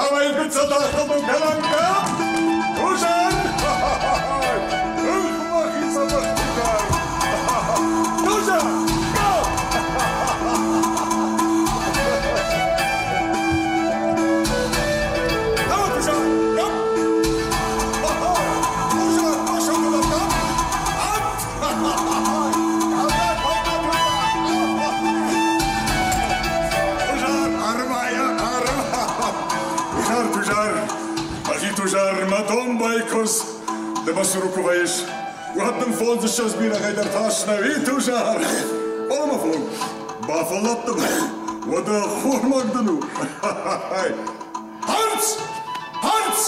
Ӕмӕ йын гыццыл ахъуыды кӕнӕм, Тузар! Ух, мӕхи дзӕбӕх Тузар! Тузар! Go! Давай, Тузар! Go! Тузар, пошел туда, там! Ат! Тузар, армая, арма! Тузар, Тузар, мӕхи Тузар, мӕ домбай куыдз, ды мӕ цуры куы вӕййыс, уӕд дын фондзыссӕдз бирӕгъӕй дӕр тас нӕ уи, Тузар. Фӕлӕ мӕ фон, бафӕлладтӕн, уӕдӕ хормаг дын у. Хӕрц! Хӕрц!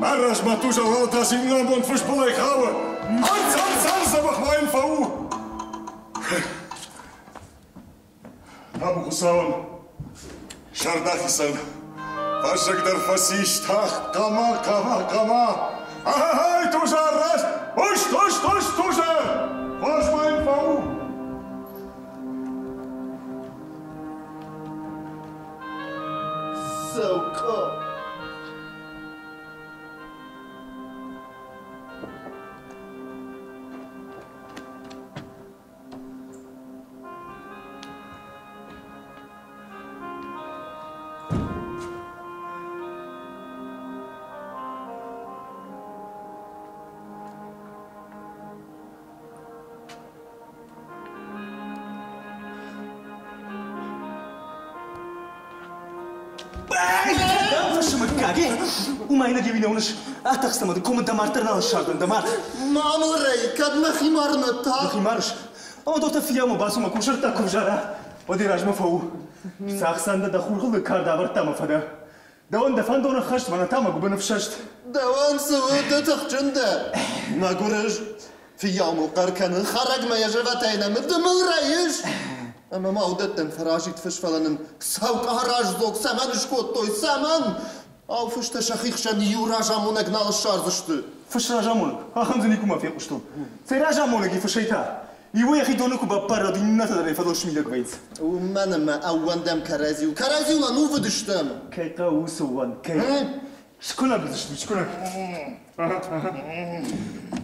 Мӕ размӕ Тузар уӕлтас иннӕбон фысбылӕй хауы. Хӕрц, хӕрц, хӕрц, дзӕбӕх ма йын фӕу! Табу Хуыцауӕн, сӕрдахицӕн фӕззӕг дӕр фӕцис тагъд хъама, хъама, хъама. Ахай, Тузар, раст! Уст, уст, уст, Тузар! Хорз ма йын фӕу! Цӕукъа! Уымӕй нӕ деуи нӕ уыныс? Атахст ӕмӕ дын комы дӕ мард дӕр нал ссардзӕн, дӕ мард. Ма мыл рӕй, кӕд мӕхи марынӕ та? Дӕхи марыс? Ӕмӕ доктор фиййаумӕ бацу мӕ кусӕрттаг куы взара, уӕд йӕ размӕ фӕу. Сахсан дӕ дӕ хурхыл кард авӕрдта мӕ фӕдӕ. Дӕуӕн дӕ фӕндон ӕххӕст, мӕнӕ та мӕ гуыбын ӕфсӕст. Дӕуӕн цы у, ды тыхджын дӕ. Мӕгуыр ӕз. Фыййау мыл хъӕр кӕны, хӕрӕгмӕ йӕ зӕвӕтӕй нӕмы, ды мыл рӕйыс! Ӕмӕ ма уыдӕттӕн фӕразид фыс, фӕлӕ нын цӕукъа раздзог цӕмӕн скодтой, цӕмӕн? Ау, фыстӕ сӕхи хсӕн иу разамонӕг нал ссардзысты. Фыс разамонӕг? Ахӕм дзы никуыма фехъуыстон. Цӕй разамонӕг и фысӕй та? Иуӕй йӕхи доны куы баппарӕд, иннӕтӕ дӕр ӕй фӕдыл смидӕг вӕййынц. Уымӕн ӕмӕ ӕууӕндӕм кӕрӕдзиуыл. Кӕрӕдзиуыл ӕнувыд стӕм. Кӕй хъӕуы уыцы ууӕнк, кӕй? Скуынӕг уыдзыстут, скуынӕг.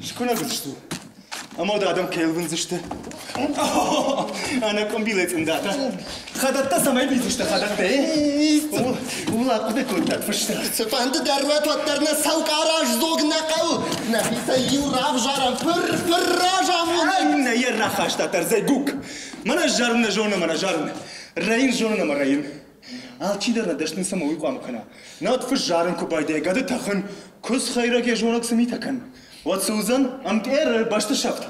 Скуынӕг уыдзыстут. Ӕмӕ уӕд адӕм кӕй ӕлвындзысты? Ӕнӕ къуымбилӕй цъындатӕ. Хӕдӕттӕ цӕмӕй бидзысты, хӕдӕттӕ, э? Ууыл ахъуыды кодтат, фыста. Цыфӕнды дӕр уӕд, уӕддӕр нӕ цӕукъараздзог нӕ хъӕуы. Нӕхицӕй иу равзарӕм, фыр-фыр разамонӕг. Нӕ йӕ рахаста ӕрдзӕй гукк. Мӕнӕ зарын нӕ зоны, мӕнӕ зарын. Рӕйын зонын ӕмӕ рӕйын. Алчидӕр нӕ дӕсны цӕмӕ уый хъуамӕ кӕна. Науӕд фыс зарын куы байдайа, гӕды тӕхын, куыдз хӕйрӕг йӕ зонӕг цы митӕ кӕны. Уӕд цы уыдзӕн? Ӕмтъеры бӕсты сӕфт.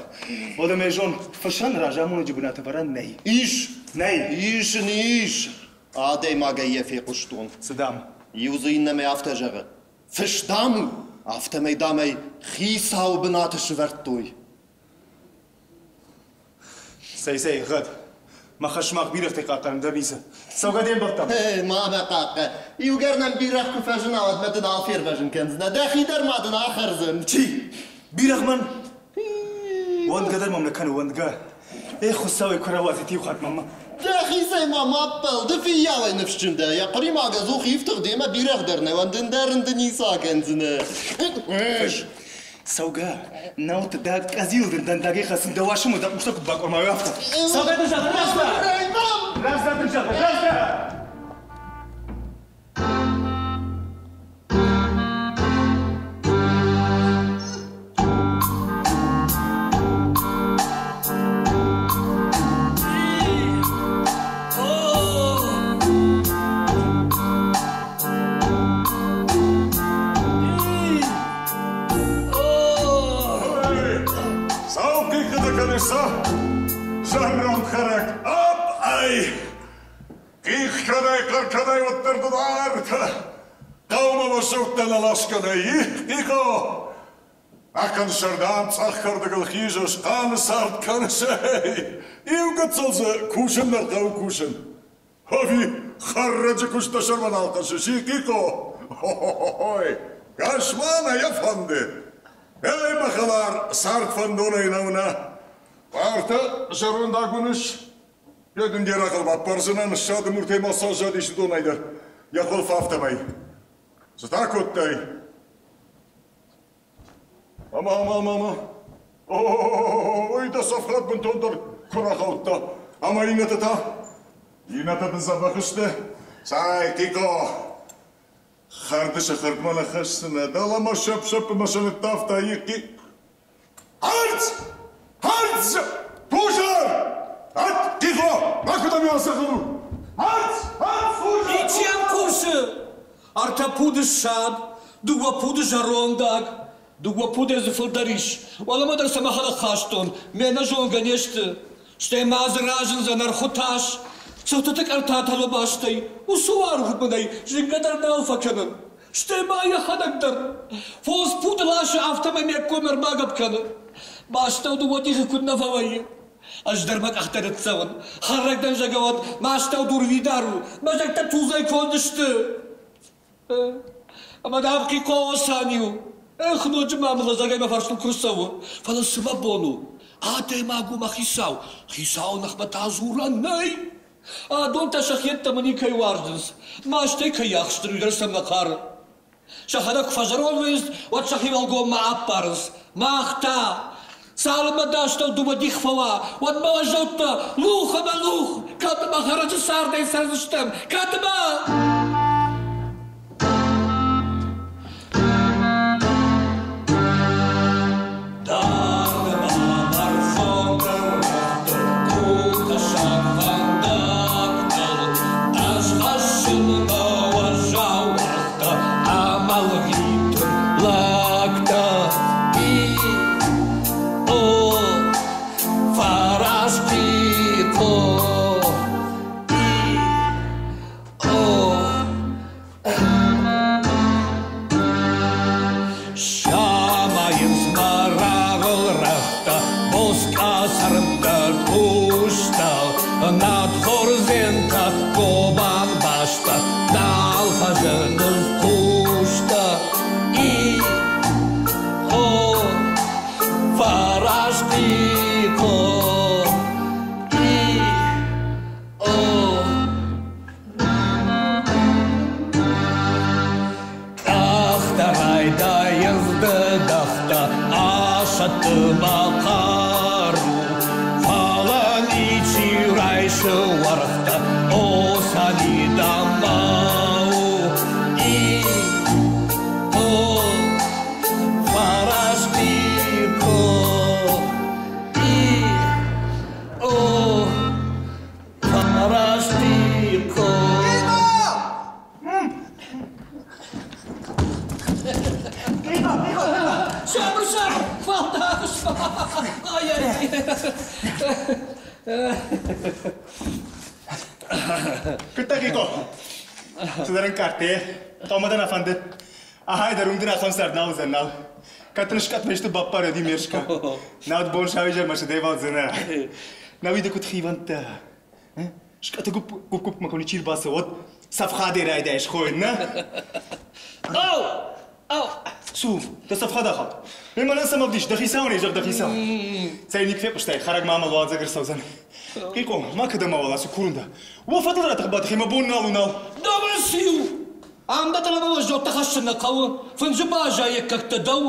Уӕдӕ мӕ зон, фысӕн разамонӕджы бынаты ӕвӕрӕн нӕй. Ис. Нӕй. Ис ын ис. Адӕймагӕй йӕ фехъуыстон. Цы дам? Иу дзы иннӕмӕй афтӕ зӕгъы. Фыс, дам, у, афтӕмӕй, дам ӕй хицауы бынаты сывӕрдтой. Цӕй, цӕй, гъӕд. Мӕ хӕс мах бирӕгътӕй хъахъхъӕнын дӕр ницы. Цӕугӕ де мбӕлттӕм. Ма мӕ хъахъхъӕ. Иугӕр нӕм бирӕгъ куы фӕзына, уӕд мӕ ды нал фервӕзын кӕндзынӕ. Дӕхи дӕр ма дын ахӕрдзӕн. Чи? Бирӕгъ мӕн? Уӕндгӕ дӕр мӕм нӕ кӕны, уӕндгӕ. Эх, Хуыцауӕй куы рауадзит иу хатт мӕнмӕ. Дӕхицӕй ма ма ппӕл, ды фыййауӕй ныфсджын дӕ. Йӕ хъуыримаг ӕдзух ифтыгъд ӕмӕ бирӕгъ дӕр нӕ уӕндын дӕр ын ды ницы акӕндзынӕ. Цӕугӕ, науты дӕ къӕдзил дын дӕндагӕй хӕцын дӕ уасымы дӕ къухтӕ куыд бакъуырмай, афтӕ. Цӕугӕ дын зӕгъын, раздӕр! Раздӕр дын зӕгъын, раздӕр! Сау хъихъхъытӕ кӕныс, сӕ зӕронд хӕрӕг, ап ӕй! Хъихъ кӕнай, хъӕр кӕнай, уӕддӕр дын ӕртӕ хъӕумӕ мӕ сырдтӕ нӕ ласгӕнӕй, их, хъихъо! Ахӕм сӕрдӕм цъӕх кӕрдӕгыл хизыс, хъаны цард кӕныс, эй! Иу гыццыл дзы кусын дӕр хъӕуы кусын. Ӕви хӕррӕджы куыст дӕ сӕрмӕ нал хӕссыс, и, Хъихъо? Хо-хо-хой! Кӕс-ма, нӕ йӕ фӕнды! Эй, мӕ хӕлар, цард фӕндонӕй нӕу, нӕ! Партӕ зӕронд агуыныс, йӕ дын де рагъыл баппардзынӕн, ссады муртӕй ма цас задис уыдонӕй дӕр, йӕ хуылф афтӕмӕй. Цытӕ кодтай? Ӕмӕ, ӕмӕ, ӕмӕ, ӕмӕ. Ой, дӕ цӕфхад бынтондӕр куы рахаудта. Ӕмӕ иннӕтӕ та? Иннӕтӕ дын дзӕбӕх сты? Цӕй, Тикъо, хӕрды сӕ хӕрдмӕ нӕ хӕсдзынӕ, дӕлӕмӕ сӕпп-сӕпп ӕмӕ сӕ ныддавта ихъи. Хӕрдз! Хӕрдз! Пожар! Ӕтт, Тикъо, макуыдӕм иу ацӕгъӕл у! Хӕрдз! Хӕрдз! Пожар! Ничи йӕм хъусы! Ӕртӕ пуды ссад, дыууӕ пуды зӕрондаг, дыууӕ пудӕй дзы фылдӕр ис. Уӕлӕмӕ дӕр сӕ мӕхӕдӕг хастон, ме нӕзонгӕ не сты. Стӕй ма дзы разындзӕн ӕрхуы тас, цыхтыты къӕртатӕ лобастӕй, уыцы уаргъ бынӕй зынгӕ дӕр нал фӕкӕнын. Стӕй ма йӕхӕдӕг дӕр фондз пуды ласы, афтӕмӕй ме ккоймӕ ӕрбагӕпп кӕны. Мастау дыууӕ дихы куыд нӕ фӕвӕййы. Ӕз дӕр мӕ къӕхтӕ ныццӕуын. Хӕрӕг дӕн зӕгӕуӕд, мӕ астӕу дурвидар у, мӕ зӕгтӕ тулдзӕй конд сты. Ӕмӕ дам Хъикъо-Осаниу, эх, ноджы ма мыл лӕдзӕгӕй мӕ фарстыл куы рцӕуы, фӕлӕ цы мӕ бон у? Адӕймаг у мӕ хицау, хицауы ныхмӕ та дзурӕн нӕй. Адон та сӕхи йеддӕмӕ никӕй уарзынц, мастӕй кӕй ахсты, уый дӕр сӕм нӕ хъары. Сӕхӕдӕг куы фӕзӕронд вӕййынц, уӕд сӕхи уӕлгоммӕ аппарынц. Мах та, цалынмӕ дӕ астӕу дыууӕ дих фӕуа, уӕдмӕ уӕззӕуттӕ лух ӕмӕ лух, кӕдмӕ хӕрӕджы цардӕй цӕрдзыстӕм, кӕдмӕ! Самайынц мӕ рагъыл рӕгътӕ, боцкъа цӕрмттӕ къустӕ, надхордзентӕ, гобан бӕстӕ, нал фӕзынынц хъустӕ. И, о, фӕраст и, о, и, о. Къӕхтӕ райдайынц дыдӕгътӕ, асӕтты мӕ хъару. Фӕлӕ ничи райсы уӕргътӕ, о, Санидамау. И, о, фӕраст и, о, и, о, фӕраст и, о. Сабыр, сабыр, фӕлтау Ай-ай. Куыдта Кико? Цыдӕр ӕнкъардтӕ, хъӕумӕ дӕ нӕ фӕнды? Ахай дӕр уым дын ахӕм цард нал уыдзӕн, нал. Кӕд дын скъӕтмӕ исты баппарӕд и мерска. Науӕд бон сауизӕрмӕ сыдӕй валдзынӕ. Науи ды куыд хивӕндтӕ. Скъӕты гуыпп-гуыпмӕ куы ничи рбацӕуа, уӕд цӕфхадӕй райдайыс хойын, нӕ? Ау! Ау! Цу, дӕ цӕфхад ахауд. Ме мӕнӕн цӕм ӕвдис, дӕ хицауӕн ӕй зӕгъ, дӕ хицау. Цӕй, ник фехъуыстай, хӕрӕг ма амӕл уалдзӕг ӕрцӕудзӕн. Къикъо, ма кӕдӕм мауал ацу, курын дӕ. Уӕ фӕдыл ратӕх-батӕхи мӕ бон нал у, нал. Дӕуӕн циу? Ам дӕ дӕлӕмӕ уӕззӕуттӕ хӕссын нӕ хъӕуы, фынджы баззайӕггӕгтӕ дӕу,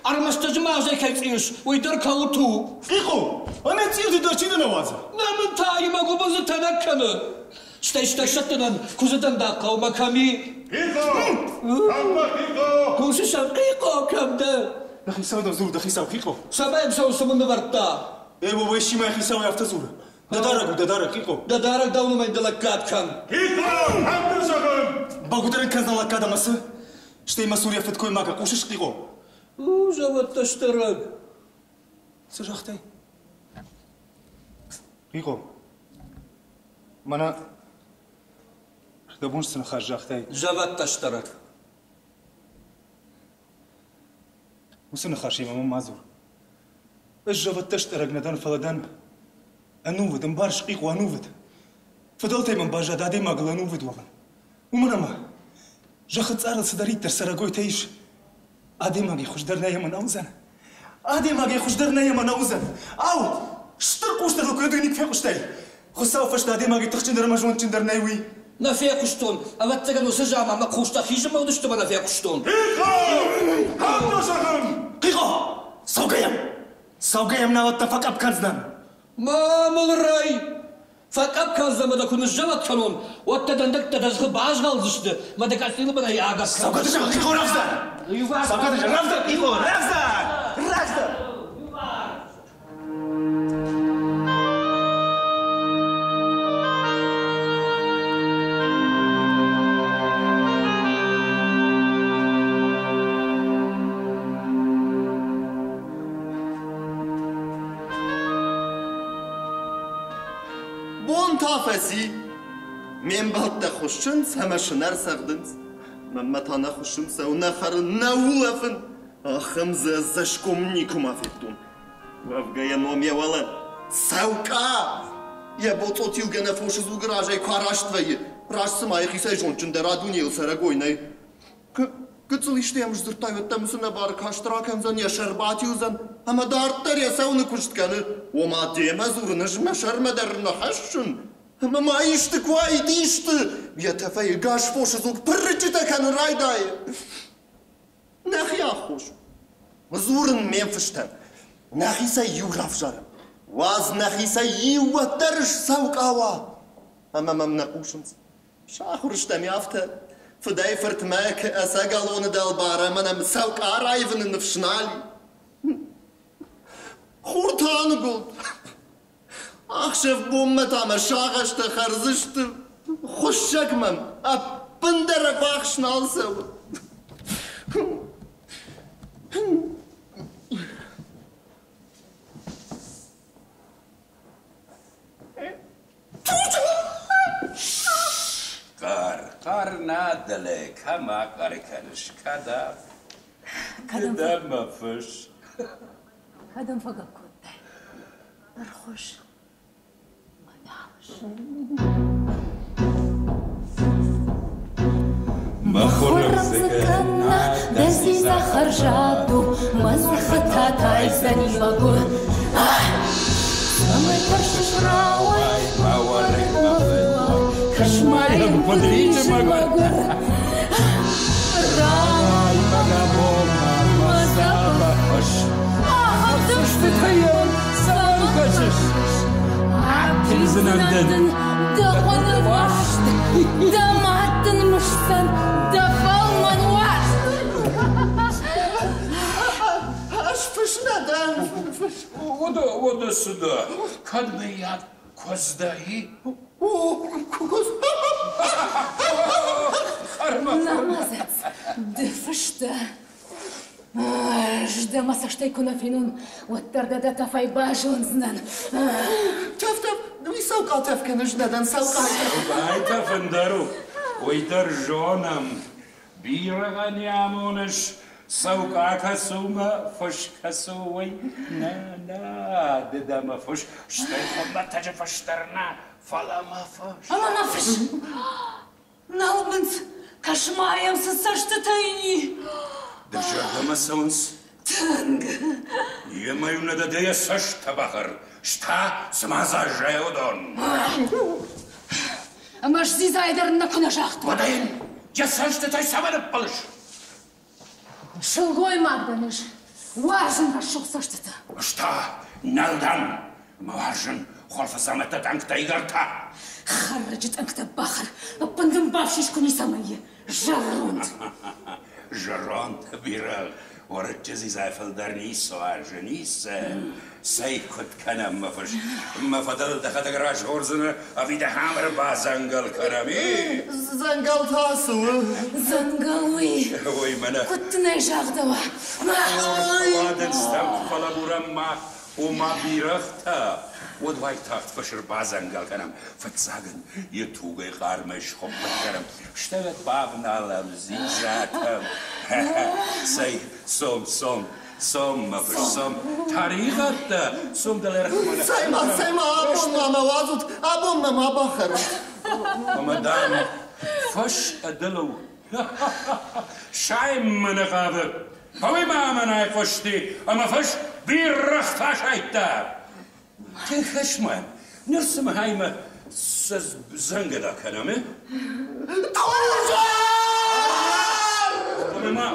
ӕрмӕст ӕз мазӕй кӕй цъирыс, уый дӕр кӕуылт у. Къикъо, ӕнӕ цъирды дӕр чи нӕ уадзы? Нӕ мын та мӕ гуыбын дзы тӕнӕг кӕны. Стӕй стӕгсӕттынӕн куыдзы дӕндаг хъӕумӕ кӕм и? Къикъо! Кӕм дӕ, Къикъо? Хъусыс ӕм, Къикъо, кӕм дӕ? Дӕ хицау дӕм дзуры, дӕ хицау, Къикъо. Цӕмӕй йӕм цӕуын, цы мын нывӕрдта? Эй, уӕ, исчи мӕ хицауӕй афтӕ дзуры. Дӕ дарӕг у, дӕ дарӕг, Къикъо. Дӕ дарӕг дӕу нымайын дӕ лӕггад кӕн. Къикъо, кӕм дын зӕгъын? Бӕгуыдӕр ын кӕндзӕн лӕггад ӕмӕ цы? Стӕй мӕ цур йӕ фыдкой ма кӕ, хъусыс, Къикъо? У, зӕвӕттӕ стӕрӕг. Цы загътай? Къикъо, мӕнӕ дӕ бон цы ныхас загътай? Зӕвӕттӕ стӕрӕг. Уыцы ныхасимӕ мӕм ма дзур. Ӕз зӕвӕттӕ стӕрӕг нӕ дӕн, фӕлӕ дӕн ӕнувыд, ӕмбарыс, Къикъо, ӕнувыд. Фыдӕлтӕй мӕм баззад адӕймагыл ӕнувыд уӕвын. Уымӕн ӕмӕ зӕххы цъарыл цыдӕриддӕр цӕрӕгойтӕ ис, адӕймагӕй хуыздӕр нӕ ӕмӕ нӕ уыдзӕн. Адӕймагӕй хуыздӕр нӕ ӕмӕ нӕ уыдзӕн. Ау, стыр хъустӕ дыл куы нӕ фехъуыстай? Хуыцауы фӕстӕ адӕймагӕй тыхджындӕр ӕмӕ зондджындӕр нӕй, уый. Нӕ фехъуыстон, ӕвӕццӕгӕн уыцы заман мӕ хъустӕ хизынмӕ уыдысты ӕмӕ нӕ фехъуыстон. Хъихъо! Кӕм зӕгъын? Хъихъо! Цӕугӕ йӕм! Цӕугӕ йӕм, науӕд дӕ фӕкъӕпп кӕндзынӕн! Ма мыл рӕй! Фӕкъӕпп кӕндзӕн ӕмӕ дӕ куы ныззӕвӕт кӕнон, уӕд дӕ дӕндӕгтӕ дӕ дзыхы базгъӕлдзысты мӕ дӕ къӕцъилы бынӕй агӕпп Цӕугӕ дӕ зӕгъын, Хъихъо, рӕвдздӕр! Цӕугӕ дӕ зӕгъын, рӕвдздӕр, Хъихъо, рӕвдздӕр! Рӕвдздӕр! Бон та фӕци. Ме мбӕлттӕ хуыссынц ӕмӕ сынӕр цӕгъдынц. Мӕнмӕ та нӕ хуыссын цӕуы, нӕ хӕрын, нӕ улӕфын. Ахӕм дзы ӕдзӕсгом никуыма федтон. Уӕвгӕ йӕ ном йӕ уӕлӕ Цӕукъа! Йӕ боцъо тилгӕ нӕ фосы дзугы разӕй куы араст вӕййы, раст цыма йӕхицӕй зондджындӕр а дунейыл цӕрӕгой нӕй. Гыццыл исты йӕм сдзырдтай, уӕд дӕм цы нӕбары каст ракӕндзӕн, йӕ сӕр батилдзӕн ӕмӕ дарддӕр йӕ цӕуыны куыст кӕны. Ома демӕ дзурын ӕз мӕ сӕрмӕ дӕр нӕ хӕссын. Ӕмӕ ма исты куы уаид, исты! Йӕ тӕфӕй ӕгас фосы дзуг пыррыччытӕ кӕнын райдайы. Нӕхи аххос. Дзурын ме мфыстӕн. Нӕхицӕй иу равзарӕм. Уадз нӕхицӕй иу уӕддӕр ссӕукъа уа. Ӕмӕ мӕм нӕ хъусынц. Сахуыр стӕм афтӕ. Фыдӕй-фыртмӕ ӕцӕгӕлоны дӕлбар ӕмӕ нӕм цӕукъа раивыны ныфс нал и. Хур та аныгуылд. Ӕхсӕв бонмӕ та мӕ сагъӕстӕ хӕрдзысты. Хуыссӕг мӕм ӕппындӕр ӕввахс нал цӕуы. Хъӕр, хъӕр нӕ дӕлӕ, кӕм ахъӕр кӕныс, кӕдӕм? Кӕдӕм мӕ фыс? Кӕдӕм фӕгӕпп кодтай? Ӕрхуысс, мӕ далыс. Мӕ хурӕмдзы кӕна, дӕ дзидза хӕрзад у, мӕ дзыхы та тайдзӕни мӕгуыр. Цӕмӕй тӕрсыс рауай, мӕ уӕрыкк, мӕ фыдуаг, кӕс-ма йӕм, куыд ризы мӕгуыр. Рауай, мӕ гӕбомӕ, мӕ дзӕбӕх ус. Ахӕм цӕстытӕ йӕм цӕмӕн кӕсыс? Атындзынӕн дын дӕ хъуыны уарзт, дӕ мад дын мысдзӕн дӕ фӕлмӕн уарзт. Ӕз фыс нӕ дӕн, фыс. Уӕдӕ, уӕдӕ цы дӕ? Кӕд мыййаг куыдз дӕ, и? О, куыдз. Намазӕц, ды фыс дӕ. Ӕз дӕ мӕ цӕстӕй куы нӕ фенон, уӕддӕр дӕ дӕ тӕфӕй базондзынӕн. Тӕф, тӕф, уый цӕукъа тӕф кӕныс, нӕ дӕн цӕукъа. Цӕукъайы тӕф ӕндӕр у, уый дӕр зонӕм. Бирӕгъӕн йӕ амоныс, цӕукъа кӕцы у мӕ фыс кӕцы у, уый? Нӕ, нӕ, ды дӕ мӕ фыс, стӕй хуымӕтӕджы фыс дӕр нӕ, фӕлӕ мӕ фыс. Ӕмӕ мӕ фыс! Нӕлбындз, кӕс-ма йӕм, цы цӕстытӕ йын и! Дӕ зӕрдӕмӕ цӕуынц? Тынг. Емӕ-иу нӕ дӕ йӕ цӕст бахӕр, ста, цыма заззайы уыдон. Ӕмӕ дзидзайы дӕр нӕ куы нӕ загътон. Уӕдӕ йын йӕ цӕстытӕй цӕмӕн ӕппӕлыс? Сылгоймаг дӕн ӕз, уарзын рӕсугъд цӕстытӕ. Ӕз та нал дӕн, мӕ уарзын хуылфыдзаумӕттӕ тъӕнгтӕ игӕртӕ. Хӕрӕджы тъӕнгтӕ бахӕр, ӕппын дын бафсис куы ницӕмӕй и, зӕронд. Зӕронд бирӕгъ, уӕрыччы дзидзайы фылдӕр ницы уарзы, ницы. Цӕй, куыд кӕнӕм, мӕ фыс? Мӕ фӕдыл дӕхӕдӕг разгъордзынӕ ӕви дӕ хӕм ӕрбадзӕнгӕл кӕнӕм, и? Дзӕнгӕл та цы у? Дзӕнгӕл уый. Ой, мӕнӕ. Куыд дын ӕй загъдӕуа? Уадындзтӕм куы фӕлӕбурӕм мах, ома бирӕгътӕ, уӕд уайтагъд фыс ӕрбадзӕнгӕл кӕнӕм. Фыццаг ын йӕ тугӕй хъармӕй схуыппыт кӕнӕм, стӕй уӕд бавналӕм дзидзатӕм. Цӕй, цом, цом, Цом, мӕ фыс, цом. Тӕригъӕдтӕ, цом дӕлӕ ӕрхмӕ. Цӕй-ма, цӕй-ма, абон ма мӕ уадзут, абон мӕ ма бахӕрут. Ӕмӕ, дам, фыс ӕдылы у. Сайынмӕ нӕ хъавы. Фӕуый ма мӕн айхъуысти, ӕмӕ фыс бирӕгътӕ сайдта. Тынг хӕсмӕ. Ныр цымӕ аймӕ. Дзӕнгӕда кӕнӕм, э? Тузар! Ма!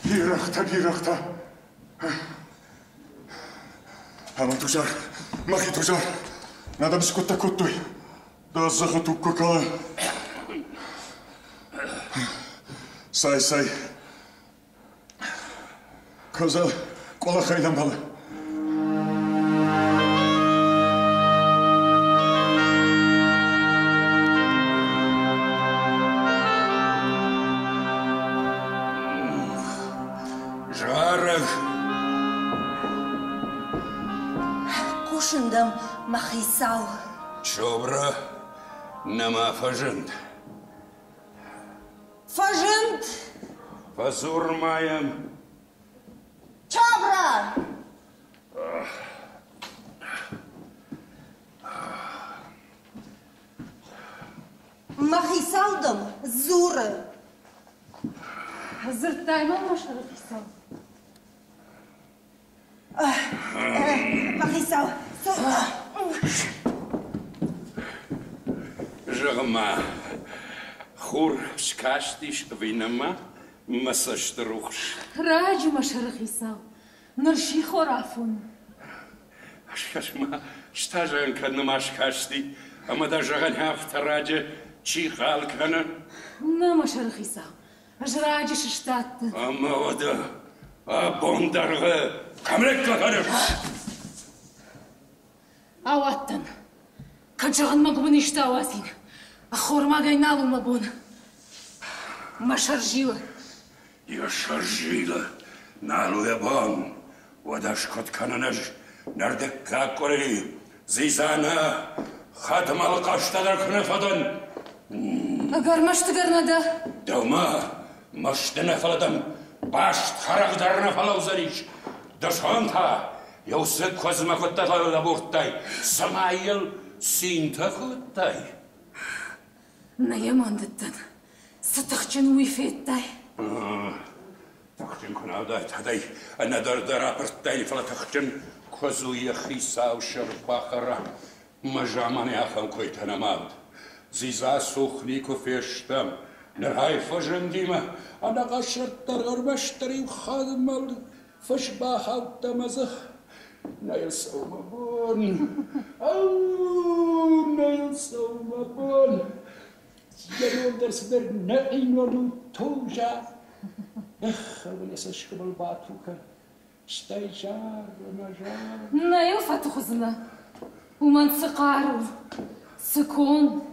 Бирӕгътӕ, бирӕгътӕ. Ӕмӕ Тузар, мӕхи Тузар, нӕ дӕм скъуыдтӕ кодтой. Дӕ дзыхы туг куы кӕлы. Цӕй, цӕй. Козел къулыхӕй нӕ мӕлы. Зарӕг. Хъусын дӕм, мӕ хицау. Чобра нӕма фӕзынд. Фӕзынд! Фӕдзур ма йӕм. Чабра! Мӕ хицау дӕм дзуры. Дзырдтай мӕм, мӕ сӕрыхицау? Мӕ хицау, Зӕгъ-ма, хур скастис ӕви нӕма мӕ цӕсты рухс? Раджы, мӕ сӕрыхицау, ныр сихорафон. Скӕс-ма, стазӕн кӕд нӕма скасти, ӕмӕ дӕ зӕгъӕн афтӕ раджы чи хъал кӕны? Нӕ, мӕ сӕрыхицау, ӕз раджы сыстадтӕн. Ӕмӕ уӕдӕ абондӕргъы кӕм лекка кӕныс? Ауадтӕн. Кӕд зӕгъын мӕ гуыбын исты ауадзин. Ӕххормагӕй нал у мӕ бон. Мӕ сӕр зилы. Йӕ сӕр зилы. Нал у йӕ бон. Уӕдӕ скуыд кӕнын ӕз ныр дыккаг къуыри дзидза нӕ хӕдмӕл хъӕстӕ дӕр куы нӕ фӕдӕн. Ӕгӕр мӕстыгӕр нӕ дӕ? Дӕумӕ мӕсты нӕ фӕлӕ дӕм баст хӕрӕг дӕр нӕ фӕлӕудзӕнис. Дысон та еу цыд куыдзмӕ куыддӕр фӕлӕбурдтай, цыма йыл цинтӕ кодтай. Нӕ йӕм андыдтӕн. Цы тыхджын уый федтай? Тыхджын куы нӕ уыдаид, уӕдӕй ӕнӕдӕр дӕр апырдтай, фӕлӕ тыхджын куыдз у йӕ хицау сӕрбахӕра. Мӕ заманы ахӕм койтӕ нӕма уыд. Дзидза цух никуы фестӕм. Ныр ай фӕзындимӕ ӕнӕкъӕсӕрддӕр ӕрмӕстдӕр иу хӕдмӕл фыс бахаудта мӕ дзых. Нӕ йыл цӕуы мӕ бон. Ау, нӕ йыл цӕуы мӕ бон. Йӕ ном дӕр цыдӕр нӕхъинон у, Туза. Эх, ӕмӕ йӕ цӕсгомыл бату кӕн. Стӕй зар ӕмӕ зар. Нӕ йыл фӕтых уыдзынӕ. Уымӕн цы хъару, цы конд,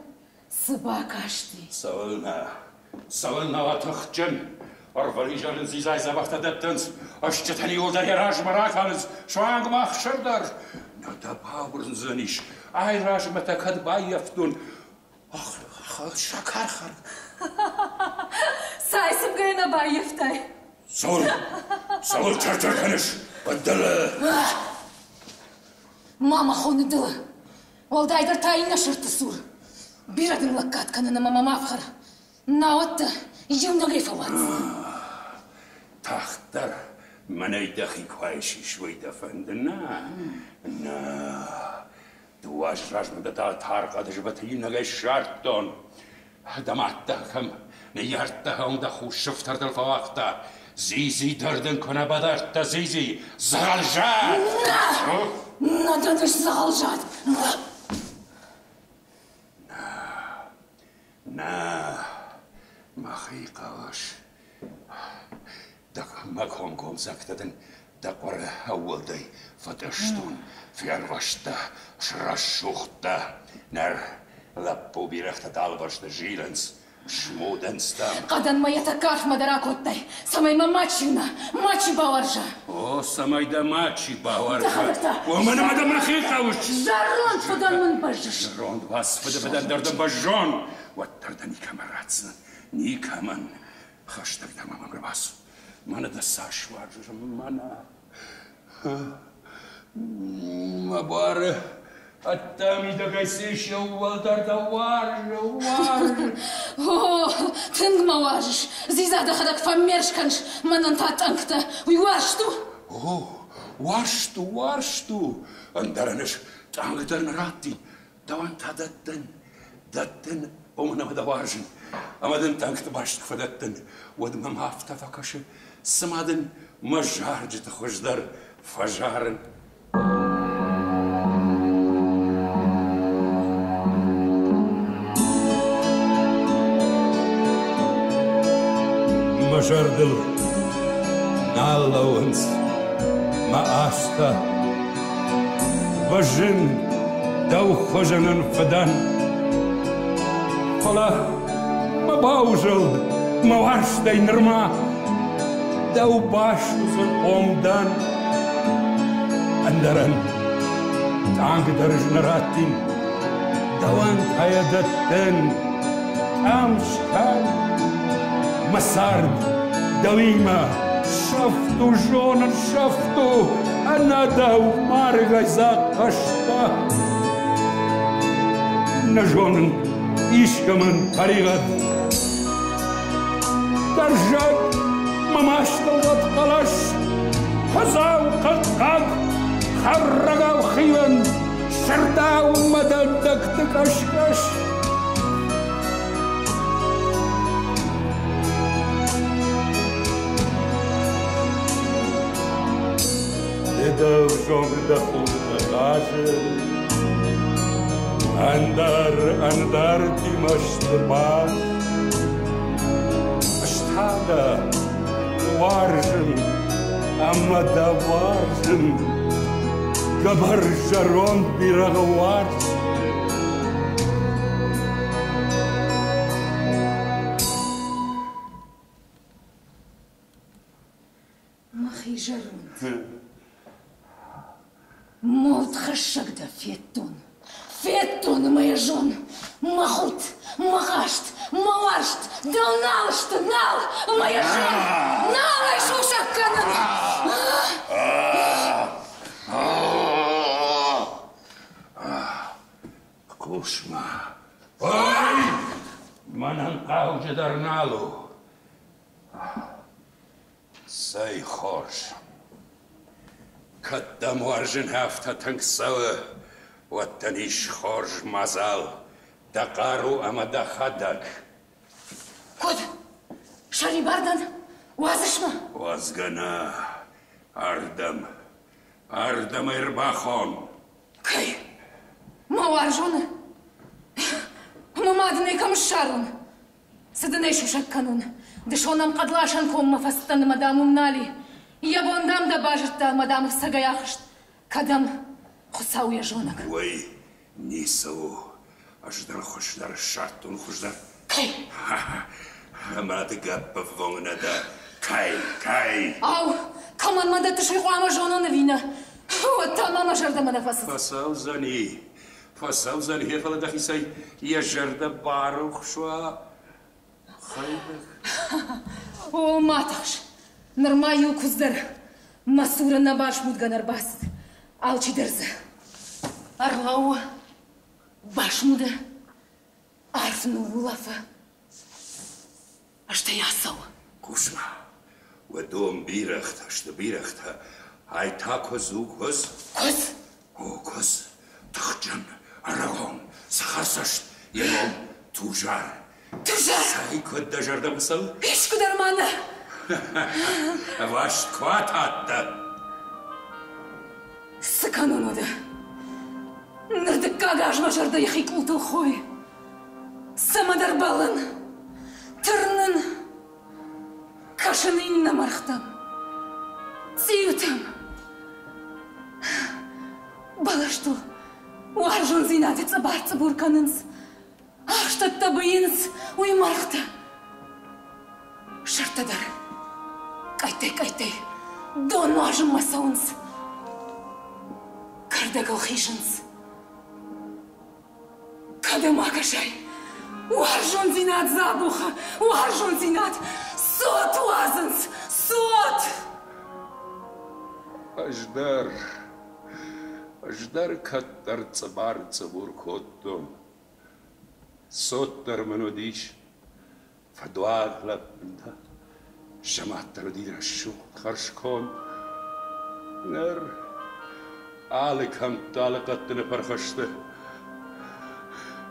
цы бакасти. Цӕуылнӕ, цӕуылнӕ уа тыхджын? Ӕрвылизӕр ын дзидзайы дзӕбӕхтӕ дӕттынц, ӕстджытӕн иуылдӕр йӕ размӕ ракалынц, суанг ма ӕхсыр дӕр. Нӕ дӕ бауырндзӕнис, ай размӕ та кӕд баййӕфтон, Сӕкӕрхӕр. Цай цымгӕйӕ нӕ баййӕфтай? Цӕуыл? Цӕуыл тӕр-тӕр кӕныс, ӕддӕлы? Ма мӕ хоны дылы. Уӕлдайдӕр та иннӕ сырдты цур. Бирӕ дын лӕггад кӕнын ӕмӕ мӕ ма фхӕр. Науӕд дӕ иунӕгӕй фӕуадз. Тагъддӕр мӕнӕй дӕхи куы айсис, уый дӕ фӕнды? Нӕ, нӕ. Дыууӕ азы размӕ дӕ тар хъӕды зыбыты иунӕгӕй ссардтон. Дӕ мад дӕ кӕм ныййардта, уым дӕ хус сыфтӕртыл фӕуагъта. Зизи дӕр дын куы нӕ бадардта, зизи, дзӕгъӕлзад! Нӕ! Нӕ дӕн ӕз дзӕгъӕлзад! Нӕ, нӕ, мӕхи хъӕлӕс. Дӕ мӕ комкомдзӕгтӕ дын дӕ хъуыры ӕууылдӕй фӕтъыстон, фервӕзтӕ, срӕсугъдтӕ. Ныр Лӕппу бирӕгътӕ дӕлвӕзты зилынц, смудынц дӕм. Хъӕдӕн мӕ йӕ тӕккӕ арфмӕ дӕр акодтай, цӕмӕй мӕ мачи уына, мачи бауарза. О, цӕмӕй дӕ мачи бауарза. Дӕхӕдӕг та. Уымӕн ӕмӕ дӕ мӕхи хъӕуыс. Зӕронд фыдӕн мын бӕззыс. Зӕронд уац фыды фыдӕн дӕр дын бӕззон, уӕддӕр дӕ никӕмӕ ратдзынӕн. Никӕмӕн. Хӕстӕг дӕ мӕм ӕрбацу. Мӕнӕ дӕ цас уарзыс, мӕнӕ. Мӕ буары ӕддӕ-мидӕгӕй цы ис, иууылдӕр дӕ уарзы, уарзы. О, тынг мӕ уарзыс. Дзидза дӕхӕдӕг фӕммерс кӕныс, мӕнӕн та тъӕнгтӕ. Уый уарзт у? О, уарзт у, уарзт у. Ӕндӕрӕн ӕз тъанг дӕр нӕ раттин. Дӕуӕн та дӕттын, дӕттын, уымӕн ӕмӕ дӕ уарзын. Ӕмӕ дын тъӕнгты баст куы фӕдӕттын, уӕд мӕм афтӕ фӕкӕсы, цыма дын мӕ зарджыты хуыздӕр фӕзарын. Мӕ зӕрдыл нал лӕууынц мӕ азтӕ. Бӕззын дӕу хуызӕнӕн фыдӕн. Фӕлӕ мӕ баузӕлд мӕ уарзтӕй нырма дӕу басудзын омдӕн. Ӕндӕрӕн тъанг дӕр ӕз нӕ раттин, дӕуӕн та йӕ дӕттын. Ам скӕн мӕ цард дӕуимӕ, сӕфт у, зонын, сӕфт у, ӕнӕ дӕу маргӕй дзаг хъӕстӕ. Нӕ зонын искӕмӕн тӕригъӕд. Дӕрзӕг мӕ мастылгъӕд хъӕлӕс, куыдзау хъыхъхъаг, хӕррӕгау хивӕнд, сырдау мӕ дӕндӕгты къӕс-къӕс. Ды дӕ взонг дӕ хуртӕ хъазы, Ӕндӕр ӕндӕртимӕ сты баст. Ӕз та дӕ уарзын ӕмӕ дӕ уарзын, Гӕбӕр зӕронд бирӕгъы уарзт. Мӕхи зӕронд. Модхӕссӕг дӕ федтон. Федтон ӕмӕ йӕ зон. Мӕ худт, мӕ хъазт, мӕ уарзт дӕу нал сты, нал! Ӕмӕ йӕ зон, нал ӕй сусӕг кӕнын! Хъус-ма. Ой! Мӕнӕн хъауджыдӕр нал у. Цӕй хорз. Кӕд дӕм уарзын афтӕ тынг цӕуы, уӕд дын ис хорз мадзал, дӕ хъару ӕмӕ дӕхӕдӕг. Куыд? Сӕрибар дӕн? Уадзыс мӕ? Уадзгӕ нӕ. Ардӕм. Ардӕм ӕрбахон. Кӕй? Мӕ уарзоны? Мӕ мад ын ӕй кӕм ссарон? Цы дын ӕй сусӕг кӕнон? Дысон ӕм хъӕдласӕн коммӕ фӕцыдтӕн ӕмӕ дам уым нал и. Йӕ бон, дам, дӕ базыдта ӕмӕ, дам, ӕфцӕгӕй ахызт. Кӕдӕм? Хуыцау йӕ зонӕг. Уый ницы у. Ӕз дӕр хуыздӕр ссардтон, хуыздӕр. Кӕй? Ӕмӕ ды гӕппӕввонг нӕ дӕ. Кӕй, кӕй? Ау, кӕмӕн мӕ дӕттыс, уый хъуамӕ зонон ӕви нӕ? Уӕд та ма мӕ зӕрдӕмӕ нӕ фӕцыд. Фӕцӕудзӕни, Фӕцӕудзӕн, гъе фӕлӕ дӕхицӕй йӕ зӕрдӕ барухс уа. Хӕйрӕг. О, ма тыхс. Нырма иу куыдз дӕр мӕ цуры нӕ басмудгӕ нӕ рбацыд. Алчидӕр дзы ӕрлӕууы, басмуды, арф ныуулӕфы. Стӕй ацӕуы. Хъус-ма, уыдон бирӕгътӕ сты, бирӕгътӕ. Ай та куыдз у, куыдз. Куыдз? О, куыдз. Тыхджын, ӕрыгон, цӕхӕрцӕст, йӕ ном Тузар. Тузар! Цӕй, куыд дӕ зӕрдӕмӕ цӕуы? Искуыдӕр ма нӕ. Ӕваст куы атадтӕ. Цы кӕнон уӕдӕ? Ныр дыккаг аз мӕ зӕрдӕ йӕхи къултыл хойы. Цӕмӕдӕр бӕллын, тырнын, кӕсын иннӕ мӕргътӕм, цъиутӕм. Бӕлӕстыл уарзондзинады цъыбар-цъыбур кӕнынц. Ахстӕттӕ быйынц уый мӕргътӕ. Сырдтӕ дӕр къӕйттӕй-къӕйттӕй дон нуазынмӕ цӕуынц. Кӕрдӕгыл хизынц. Кӕдӕм акӕсай, уарзондзинад дзы абухы, уарзондзинад! Цот уадзынц, цот! Ӕз дӕр, ӕз дӕр кӕддӕр цъыбар-цъыбур кодтон. Цот дӕр мын уыдис, фыдуаг лӕппынтӕ. Сӕ мад дӕр уыди рӕсугъд, хӕрзконд. Ныр алы кӕмтты, алы хъӕдты ныппырх сты.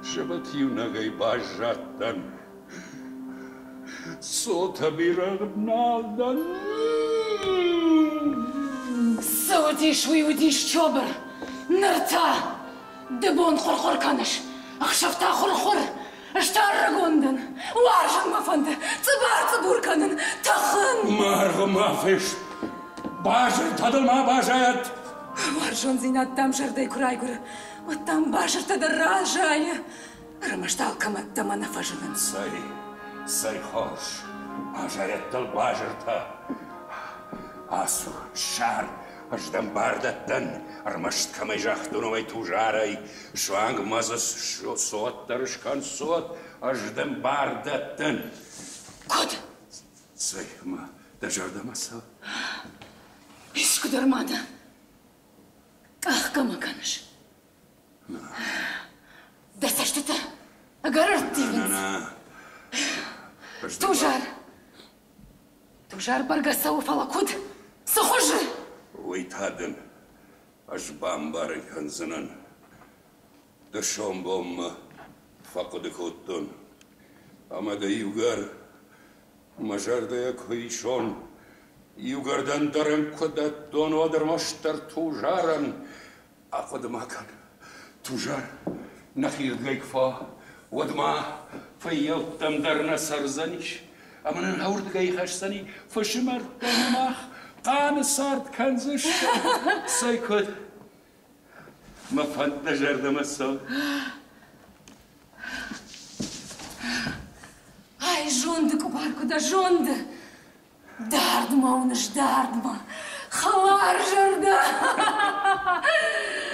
Зӕбӕт иунӕгӕй баззадтӕн. Цотӕ бирӕгъ нал дӕн. Цы уыдис, уый уыдис, Чобыр. Ныр та ды бон хъуыр-хъуыр кӕныс, ӕхсӕв та хуыр-хуыр. Ӕз та ӕрыгон дӕн, уарзын мӕ фӕнды, цъыбар-цъыбур кӕнын, тӕхын. Маргъы ма фест, базыртӕ дыл ма базайӕд. Уарзондзинад дӕм зӕрдӕй куы райгуыры, уӕд дӕм базыртӕ дӕр разайы. Ӕрмӕст алкӕмӕ ӕддӕмӕ нӕ фӕзынынц. Цӕй, цӕй хорз, базайӕд дыл базыртӕ. Ацу, ссар, ӕз дӕм бар дӕттӕн, ӕрмӕст кӕмӕй загътон, уымӕй Тузарӕй, суанг ма дзы цот дӕр скӕн, цот, ӕз дӕм бар дӕттӕн. Куыд? Цӕй, ма дӕ зӕрдӕмӕ цӕуы? Искуыдӕр ма дӕ къахгӕ ма кӕныс? Дӕ цӕстытӕ ӕгӕр ӕрттивынц. Тузар! Тузар бӕргӕ цӕуы, фӕлӕ куыд? Цы хуызы? Уый та дын ӕз бамбарын кӕндзынӕн. Дысон-бонмӕ фӕхъуыды кодтон, ӕмӕ дӕ иугӕр мӕ зӕрдӕйӕ куы исон, иугӕр дӕ ӕндӕрӕн куы дӕттон, уӕд ӕрмӕстдӕр Тузарӕн Ахъуыды-ма кӕн, Тузар, нӕхирдыгӕй куы фӕуа, уӕд ма фыййӕуттӕм дӕр нӕ цӕрдзӕнис ӕмӕ нын ӕуырдыгӕй хӕсдзӕни фысымӕрттӕ мах хъаны цард кӕндзыстӕм. Цӕй куыд? Мӕ фӕнд дӕ зӕрдӕмӕ цӕуы? Ай, зонды къуыбар куы дӕ, зонды! Дардмӕ уыныс, дардмӕ, хӕларзӕрдӕ!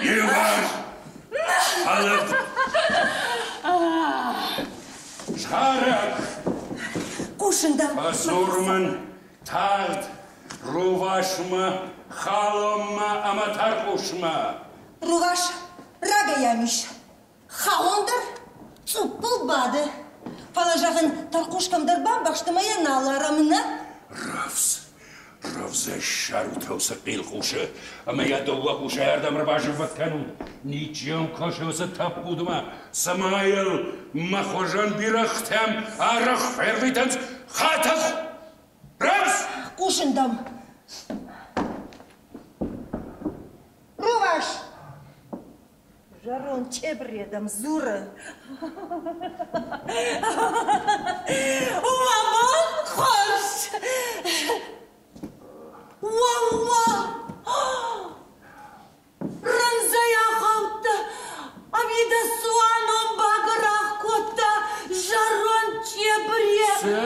Иуварс! Алырд! Зарӕг! Хъусын дӕм! Фӕдзур мын тагъд рувасмӕ, халонмӕ ӕмӕ тӕрхъусмӕ. Рувас рагӕй ам ис. Халон дӕр цъуппыл бады. Фӕлӕ, зӕгъын, тӕрхъус кӕмдӕр бамбӕхст ӕмӕ йӕ нал арӕм, нӕ? Рӕвдз, рӕвдзӕй ссарут уыцы хъилхъусы ӕмӕ йӕ дыууӕ хъусӕй ардӕм ӕрбазыввытт кӕнут. Ничи йӕм кӕсы уыцы тӕппудмӕ, цӕмӕй йыл мӕ хуызӕн бирӕгътӕм арӕх фервитынц хӕтӕг. Рӕвдз! Хъусын дӕм. Рувас! Зӕронд чъебре дӕм дзуры. Уӕ бон хорз! Уӕууа! Рындзӕй ахаудта, ӕви дӕ цуанон багӕрах кодта зӕронд чъебре? Цы?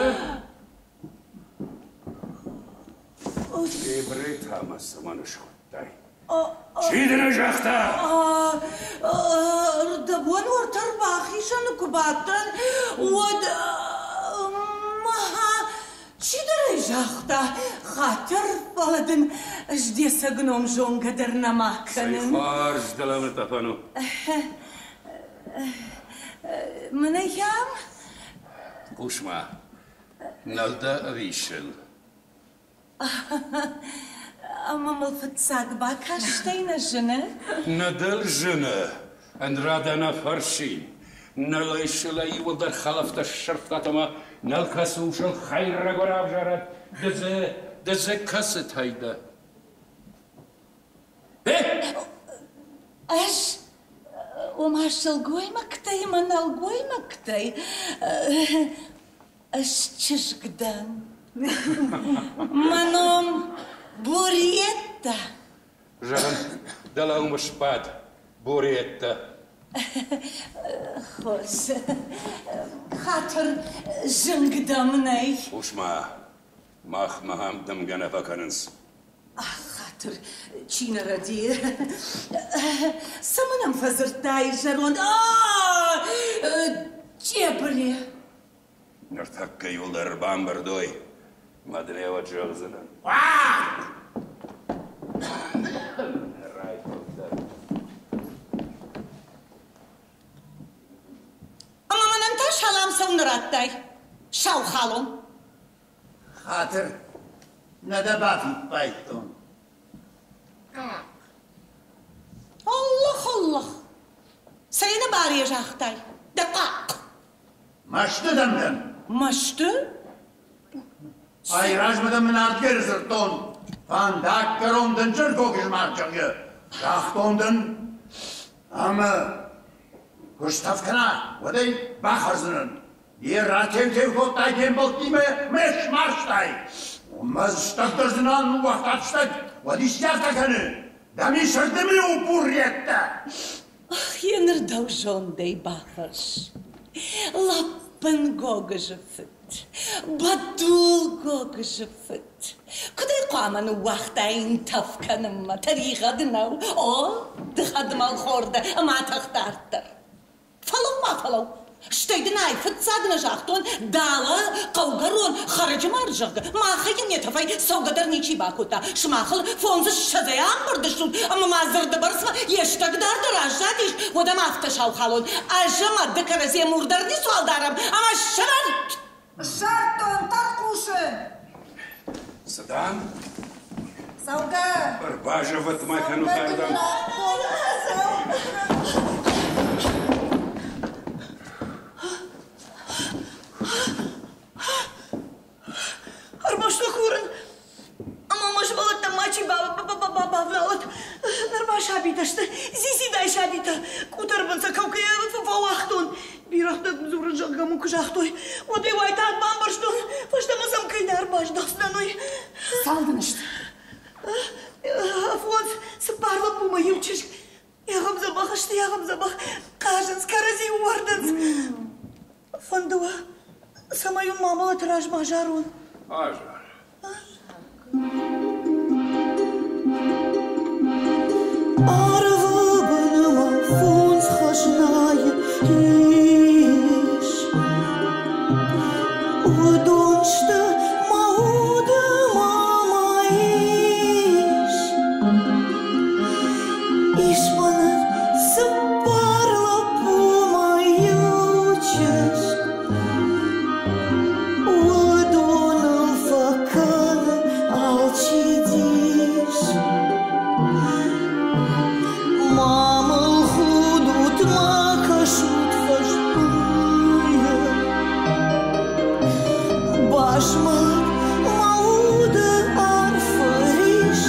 Чъебре та мӕ цӕмӕн схуыдтай? Чи дын ӕй загъта? Рдӕбон уӕртӕ рбахизӕны куы бадтӕн, уӕд мӕ чидӕр ӕй загъта, хатыр, фӕлӕ дын ӕз де цӕг ном зонгӕ дӕр нӕма кӕнын. Цӕй хорз дӕлӕмӕ тъӕпӕн у. Мӕнӕ йӕм? Хъус-ма, нал дӕ ӕви сыл? Ӕмӕ мыл фыццаг бакастӕй нӕ зыны? Нӕ дыл зыны, ӕндӕра дӕ нӕ фӕрсин. Нӕлӕй сылӕй иууылдӕр хӕлӕфтӕ ссӕрфтат ӕмӕ нӕл кӕцы усыл хӕйрӕг равзарӕд, ды дзы, ды дзы кӕцытӕй дӕ? Ӕз, ома сылгоймӕгтӕй ӕмӕ нӕлгоймӕгтӕй, Ӕз чызг дӕн. Мӕ ном Бориетта. Зӕгъын, дӕлӕ уым сбад, Бориетта. Хорз. Хатыр, зынг дӕм нӕй? Хъус-ма, махмӕ ахӕм дымгӕ нӕ фӕкӕнынц. Ах, хатыр, чи нӕ рӕдийы. Цӕмӕн ӕм фӕдзырдтай, зӕронд? Чъебыле! Ныртӕккӕ иуылдӕр ӕрбамбӕрдой, мӕ дын ӕй уӕд зӕгъдзынӕн. Ӕмӕ мӕнӕн та салам цӕуылнӕ радтай, сау халон? Хатыр, нӕ дӕ бафиппайдтон. Аллах, Аллах! Цӕй нӕбаре загътай, дӕ хъахъ! Мӕсты дӕм дӕн. Мӕсты? Ай размӕ дӕм мын ардгӕ дзырдтон. Фӕндаггӕрон дынджыр гогызмард, зӕгъгӕ, загътон дын. Ӕмӕ куы стӕф кӕна, уӕд ӕй бахӕрдзынӕн. Йе ратеу-теу кодтай де мбӕлттимӕ ме смарзтай. Уымӕ стӕгдӕр зынӕн ныууагътат стӕг, уӕд исты афтӕ кӕны. Дӕм ис ӕрдымы у бурреттӕ. Ах, еныр дӕу зондӕй бафӕрс. Лӕппын гогызы фыд, бӕдул гогызы фыд. Куыд ӕй хъуамӕ ныууагътаин тӕф кӕнынмӕ, тӕригъӕд нӕу? О, ды хӕдмӕлхор дӕ ӕмӕ атӕх дарддӕр. Фӕлӕуу-ма, фӕлӕуу! Стӕй дын ӕй фыццаг нӕ загътон, дӕлӕ хъӕугӕрон хӕрӕджы мард, зӕгъгӕ, махӕй йын йӕ тӕфӕй цӕугӕ дӕр ничи бакодта. Сымахыл фондзыссӕдзӕй амбырд стут ӕмӕ ма дзырды бӕрцмӕ йе стӕгдар дӕр аззадис, уӕд ӕм афтӕ сау халон. Ӕз ӕмӕ ды кӕрӕдзийӕ мур дӕр ницуал дарӕм ӕмӕ ссӕвӕнт! Ссардтон тӕрхъусы! Цы дам? Цӕугӕ! Ӕрбазӕвӕт ма кӕнут ардӕм. Ӕрмӕст курын, ӕмӕ мӕ сывӕллӕттӕм мачи бавналӕд. Нырма сабитӕ сты, дзидзидай сабитӕ. Къутӕрбын сӕ кӕугӕйӕ фӕуагътон. Бирӕгътӕ дзурын, зӕгъгӕ мын куы загътой, уӕд ӕй уайтагъд бамбӕрстон, фӕстӕмӕ сӕм кӕй нӕ ӕрбаздӕхдзынӕн, уый. Цал дын сты? Фондз, цыппар лӕппумӕ иу чызг. Егъым дзӕбӕх сты, егъым дзӕбӕх. Хъазынц, кӕрӕдзи уӕрдынц. Фӕнды уӕ, цӕмӕй уын мамӕлӕты размӕ азарон? Азар. Арвы бынмӕ фондз хӕзнайы ис. Уыдон сты мӕ уды мӕ мӕ ис. Ис мӕнӕн цыппар лӕппу мӕ иу чызг. Уыдоныл фӕкӕны алчи дис. Ма мыл худут, ма кӕсут фӕзбыйы. Базмӕлд мӕ уды арфы рис.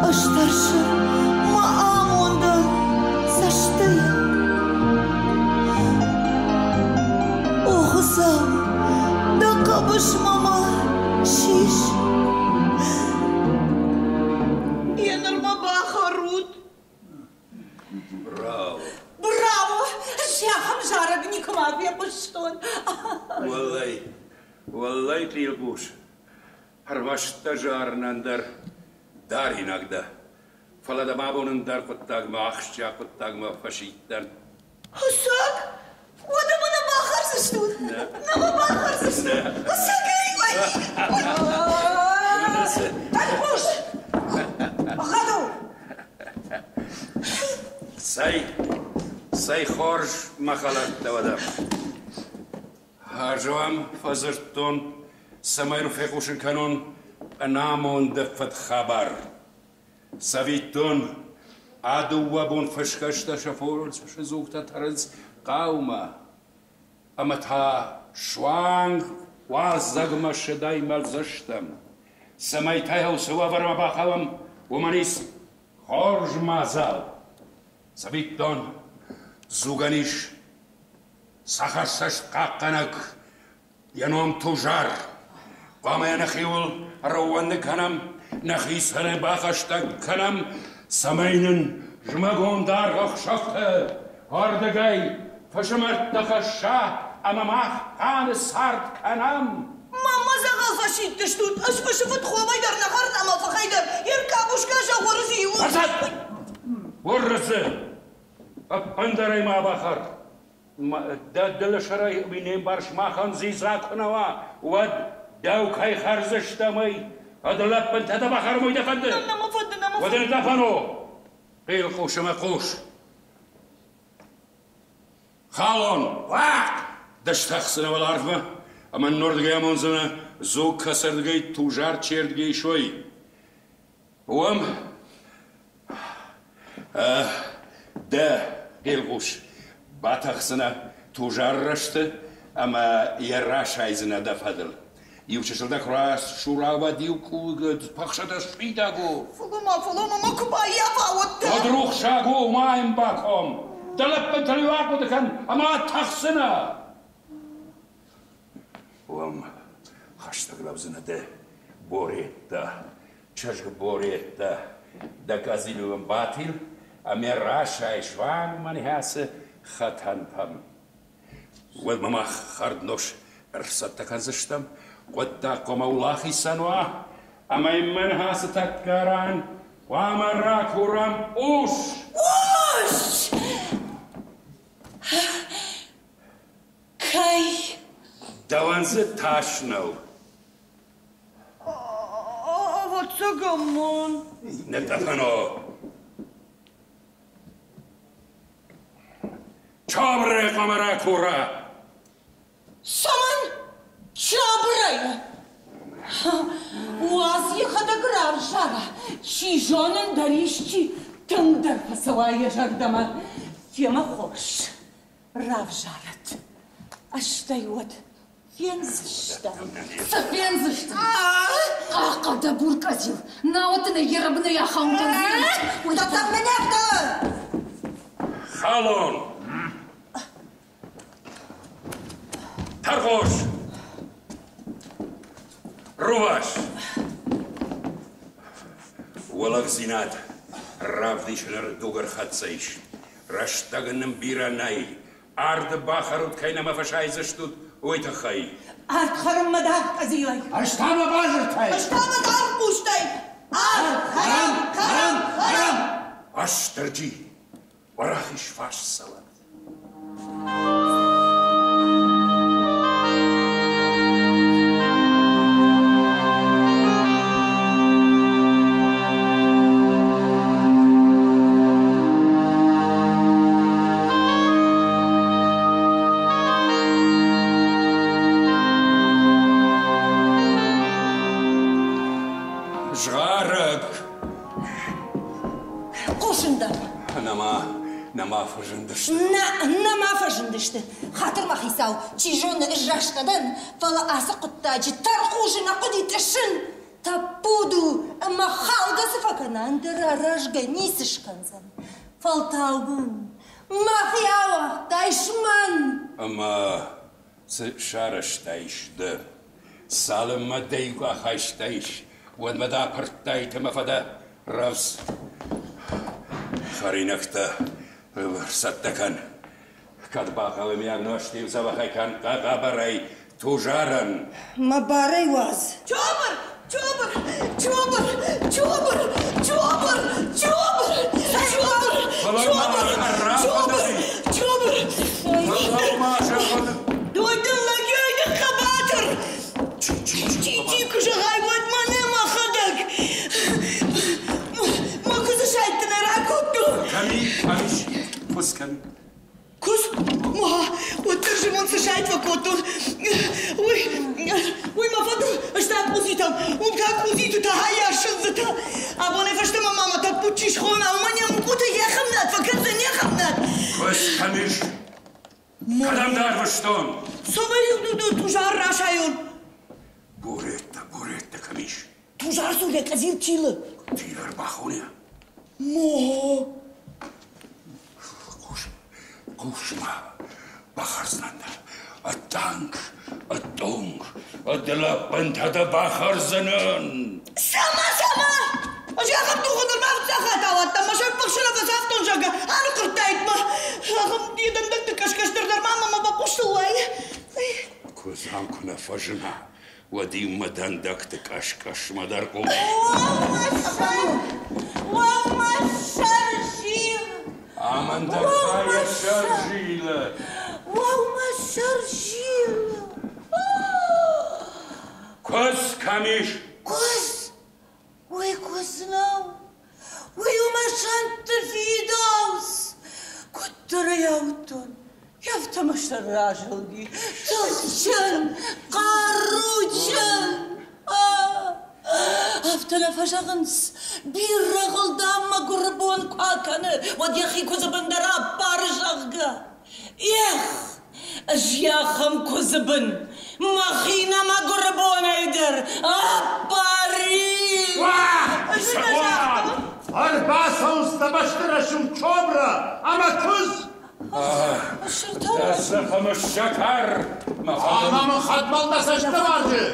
Ӕз тӕрсын мӕ амондӕн цӕстӕй. О Хуыцау, дӕ хъӕбысмӕ мӕ сис. Еныр мӕ бахӕрут. Браво! Браво! Ахӕм зарӕг никуыма фехъуыстон. Уӕллӕй, уӕллӕй, Хъилхъус, ӕрмӕст дӕ зарынӕн дӕр даринаг дӕ. Фӕлӕ дӕм абон ӕндӕр хъуыддагмӕ, ахсджиаг хъуыддагмӕ фӕсидтӕн. Хуыссӕг? Уӕдӕ мӕ нӕ бахӕрдзыстут? Нӕ мӕ бахӕрдзыстут? Хуыссӕгӕй! Тӕрхъус! Гъӕду! Цӕй, цӕй хорз, мӕ хӕлӕрттӕ уӕдӕ. Ӕз уӕм фӕдзырдтон, цӕмӕй фехъусын кӕнон ӕнамонды фыдхабар. Цӕвиттон, а дыууӕ бон фысгӕстӕ сӕ фосы дзугтӕ тӕрынц хъӕумӕ, ӕмӕ та суанг уалдзӕгмӕ сыдӕй мӕлдзыстӕм. Цӕмӕй та йыл цы уавӕрмӕ бахауӕм, уымӕн ис хорз мадзал. Цӕвиттон, дзугӕн ис цӕхӕрцӕст хъахъхъӕнӕг, йӕ ном Тузар. Хъуамӕ йӕ нӕхиуыл ӕрӕууӕнды кӕнӕм, нӕхицӕн ӕй бахӕстӕг кӕнӕм, Цӕмӕй нын зымӕгон даргъ ӕхсӕвты ардыгӕй фысымӕрдтӕ хӕсса ӕмӕ мах хъаны цард кӕнӕм. Мамӕ дзӕгъӕл фӕсидтыстут, ӕз фысы фыд хомӕй дӕр нӕ хӕрын ӕмӕ фыхӕй дӕр, йе ркъабузгӕ зӕгъ уырыдзийы у. Ӕрсӕтт! Уырыдзы! Ӕппындӕр ӕй ма бахӕр. Дӕ дӕлӕсӕрӕй не мбарс махӕн дзидза куы нӕ уа, уӕд дӕу кӕй хӕрдзыстӕм, ӕй ӕд лӕппынтӕ дӕ бахӕрын уый дӕ фӕнды? Нӕ мӕ фӕнды, нӕ мӕ Уӕд ын тъӕпӕн у! Хъилхъус ӕмӕ хъус! Халон! Уахъ! Ды стӕхдзынӕ уӕларвмӕ ӕмӕ нордыгӕй амондзынӕ, дзуг кӕцырдыгӕй тузар чердыгӕй исой. Уым дӕ хъилхъус батӕхдзынӕ тузар рӕзты ӕмӕ йӕ расайдзынӕ дӕ фӕдыл. Иу чысыл дӕ куы расура, уӕд иу пӕхсӕтӕ сфидаг у. Фӕлӕ-ма, фӕлӕ-ма мӕ куы баййафа, уӕд та? Уӕд рухсаг у, ма йын баком. Дӕ лӕппынтыл-иу ахъуыды кӕн ӕмӕ тӕхдзынӕ. Уым хӕстӕг лӕудзынӕ дӕ бореттӕ, чызг бореттӕ. Дӕ къӕдзилыл ын батил ӕмӕ расай суанг мӕнхӕцы хӕтӕнтӕм. Уӕдмӕ мах хӕрднос ӕрцӕттӕ кӕндзыстӕм, хъуыддаг хъуамӕ улахицӕн уа, ӕмӕ йын мӕнхӕцы тӕккӕ ран хъуамӕ ракурӕм ус! Ус! Кӕй? Дӕуӕн дзы тас нӕу. Ӕвӕццӕгӕн мын. Нытътъӕпӕн у. Чабрӕ хъуамӕ ракура. Цӕмӕн? Чабрӕй? Уадз йӕхӕдӕг равзара. Чи зоны, ӕндӕр исчи тынгдӕр фӕцӕуа йӕ зӕрдӕмӕ. Темӕ хорз. Равзарӕд. Ӕстӕй уӕд фендзыстӕм. Цы фендзыстӕм? Хъахъхъӕ дӕ бур къӕдзил, науӕд дын ӕй йӕ рӕбынӕй ахауын кӕндзынӕн. Халон! Тӕрхъус! Рувас! Уӕлӕгдзинад равдисыны дуг ӕрхӕццӕ ис. Рӕстӕг нын бирӕ нӕй. Арды бахӕрут кӕй нӕма фӕсайдзыстут, уый тыххӕй. Ард хӕрынмӕ даргъ къӕдзилӕй. Ӕз та мӕ базыртӕй. Ӕз та мӕ даргъ хъустӕй. Ард хӕрӕм, хӕрӕм, хӕрӕм! Уастырджи, уӕрӕх фарс цӕуӕд. Згъарӕг! Хъусын дӕм. Нӕма, нӕма фӕзындысты. Нӕ, нӕма фӕзындысты. Хатыр мӕ хицау, чи зоны, ӕз раст нӕ дӕн, фӕлӕ ацы хъуыддаджы тӕрхъусы нӕ хъуыди тъыссын. Тӕппуд у ӕмӕ халгӕ цы фӕкӕна, ӕндӕр аразгӕ ницы скӕндзӕн. Фӕлтау мын мӕхи ауагътаис мӕн. Ӕмӕ цы сарӕзтаис ды? Цалынмӕ дӕ иу ахастаис, уӕдмӕ дӕ апырдтаид ӕмӕ фӕдӕ рӕвдз. Хӕринӕгтӕ цӕттӕ кӕн. Кӕд бахъӕуы миаг нозт-иу дзӕбӕхӕй кӕн хъӕбӕрӕй тузарӕн. Мӕ барӕй уадз. Чобыр! Чобыр! Чобыр! Чобыр! Чобыр! Чобыр! Чобыр! Чобыр! Чобыр! Чобыр! Дойдын лӕгӕй хъӕбатыр! Чи куы зӕгъай, уӕд мӕнӕ мӕхӕдӕг! Мӕ куыдзы сайд дын ракодтон! Кӕми, кӕм ис? Куыдз кӕм? Куыдз? Ма, уӕддӕр зымон цы сайд фӕкодтон, уый, уый мӕ фӕдыл стаг къудзитӕм, уым та къудзиты та хайас сындзытӕ. Абонӕй фӕстӕмӕ ма мӕ тӕппуд чи схона, уымӕн йӕ мукъуты йе хӕмнад фӕкӕндзӕн, йе хӕмнад. Куыдз кӕм ис? Кӕдӕм дӕ арвыстон? Цӕмӕй тузар расайон? Буреттӕ, буреттӕ кӕм ис? Тузар сурӕ къӕдзил тилы. Тилы ӕрбахоны. Мо! Хъус, хъус-ма, бахӕрдзынӕн дӕ. Ӕдтанг, ӕдтонг, ӕдлӕппынтӕ дӕ бахӕрдзынӕн. Цӕмӕ, цӕмӕ? Ӕз ахӕм дугъы нырма фыццаг хатт ауадтӕн. ам куы нӕ фӕзына, уӕд-иу мӕ дӕндӕгты къӕс-къӕсмӕ дӕр хъом. Уӕ мӕ сӕр зилы! Амӕн дӕр та йӕ сӕр зилы. Уӕ мӕ сӕр зилы! Куыдз кӕм ис? Куыдз? Уый куыдз нӕу. Уый у мӕ сӕнтты фидауц. Куыддӕр ӕй ауыдтон, афтӕ мӕ сӕр разылди. Тыхджын, хъаруджын. Афтӕ нӕ фӕзӕгъынц, бирӕгъыл, дам, мӕгуыры бон куы акӕны, уӕд йӕхи куыдзы бын дӕр аппары, зӕгъгӕ. Ехх, ӕз ахӕм куыдзы бын мӕхи нӕ мӕгуыры бонӕй дӕр аппарин! Ӕрбацӕуынц дӕ бӕсты рӕсугъд Чобра ӕмӕ куыдз! Дӕ цӕхӕмӕ сӕкӕр! Ӕмӕ мын хӕдмӕл дӕ цӕст нӕ уарзы!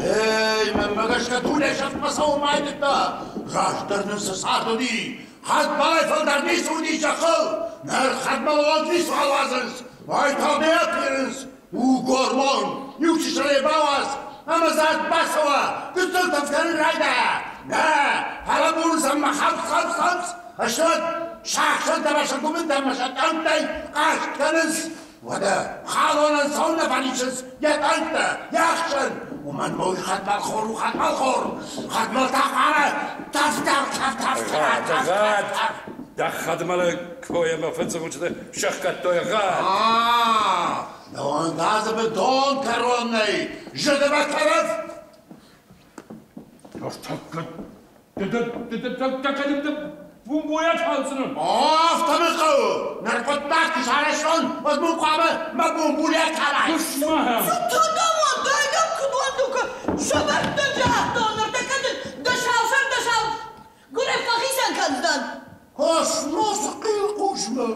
Ей, мӕнмӕ гӕсгӕ дуне сӕфтмӕ цӕуын байдыдта! Раздӕр нын цы цард уыди, Хӕдмӕлӕй фылдӕр ницы уыди зӕххыл, ныр хӕдмӕл онг ницыуал уадзынц, уайтагъд ӕй атъирынц. У гормон, иу чысыл ӕй бауадз, ӕмӕ дзы арт бацӕуа, гыццыл тӕф кӕнын райдайа. Нӕ, фӕлӕбурынц ӕмӕ хӕпс-хӕпс-хӕпс, ӕсуӕд сӕхсӕнтӕ ӕмӕ сӕ гуыбынтӕ ӕмӕ сӕ тъӕнгтӕй хъаст кӕнынц. Уӕдӕ халонӕн цӕуылнӕ фӕрисынц йӕ тъӕнгтӕ, йӕ ахсӕн? Уымӕн ма уый хӕдмӕлхор у, хӕдмӕлхор! Хӕдмӕл та хъуамӕ тӕф-тӕф, тӕф-тӕф кӕна, тӕф-тӕф, тӕф! Дӕ хӕдмӕлы койӕ мӕ фындзыхъуынчъыты сӕхгӕдтой, гъӕд! Дӕуӕн та дзы бынтон кӕрон нӕй, зыд ӕмӕ кӕрӕф! Ныртӕккӕ Афтӕ мын хъӕуы! Ныр хъуыддаг куы сарӕзтон, уӕд мын хъуамӕ мӕ бумбулийӕ калай! Цытӕ дайдам куыд уӕндука? Сӕвӕрдтӕ загътон, ныртӕккӕ дын дӕ сау сӕр дӕ сау гуырӕй фӕхицӕн кӕндзӕн. Космосы хъилхъусмӕ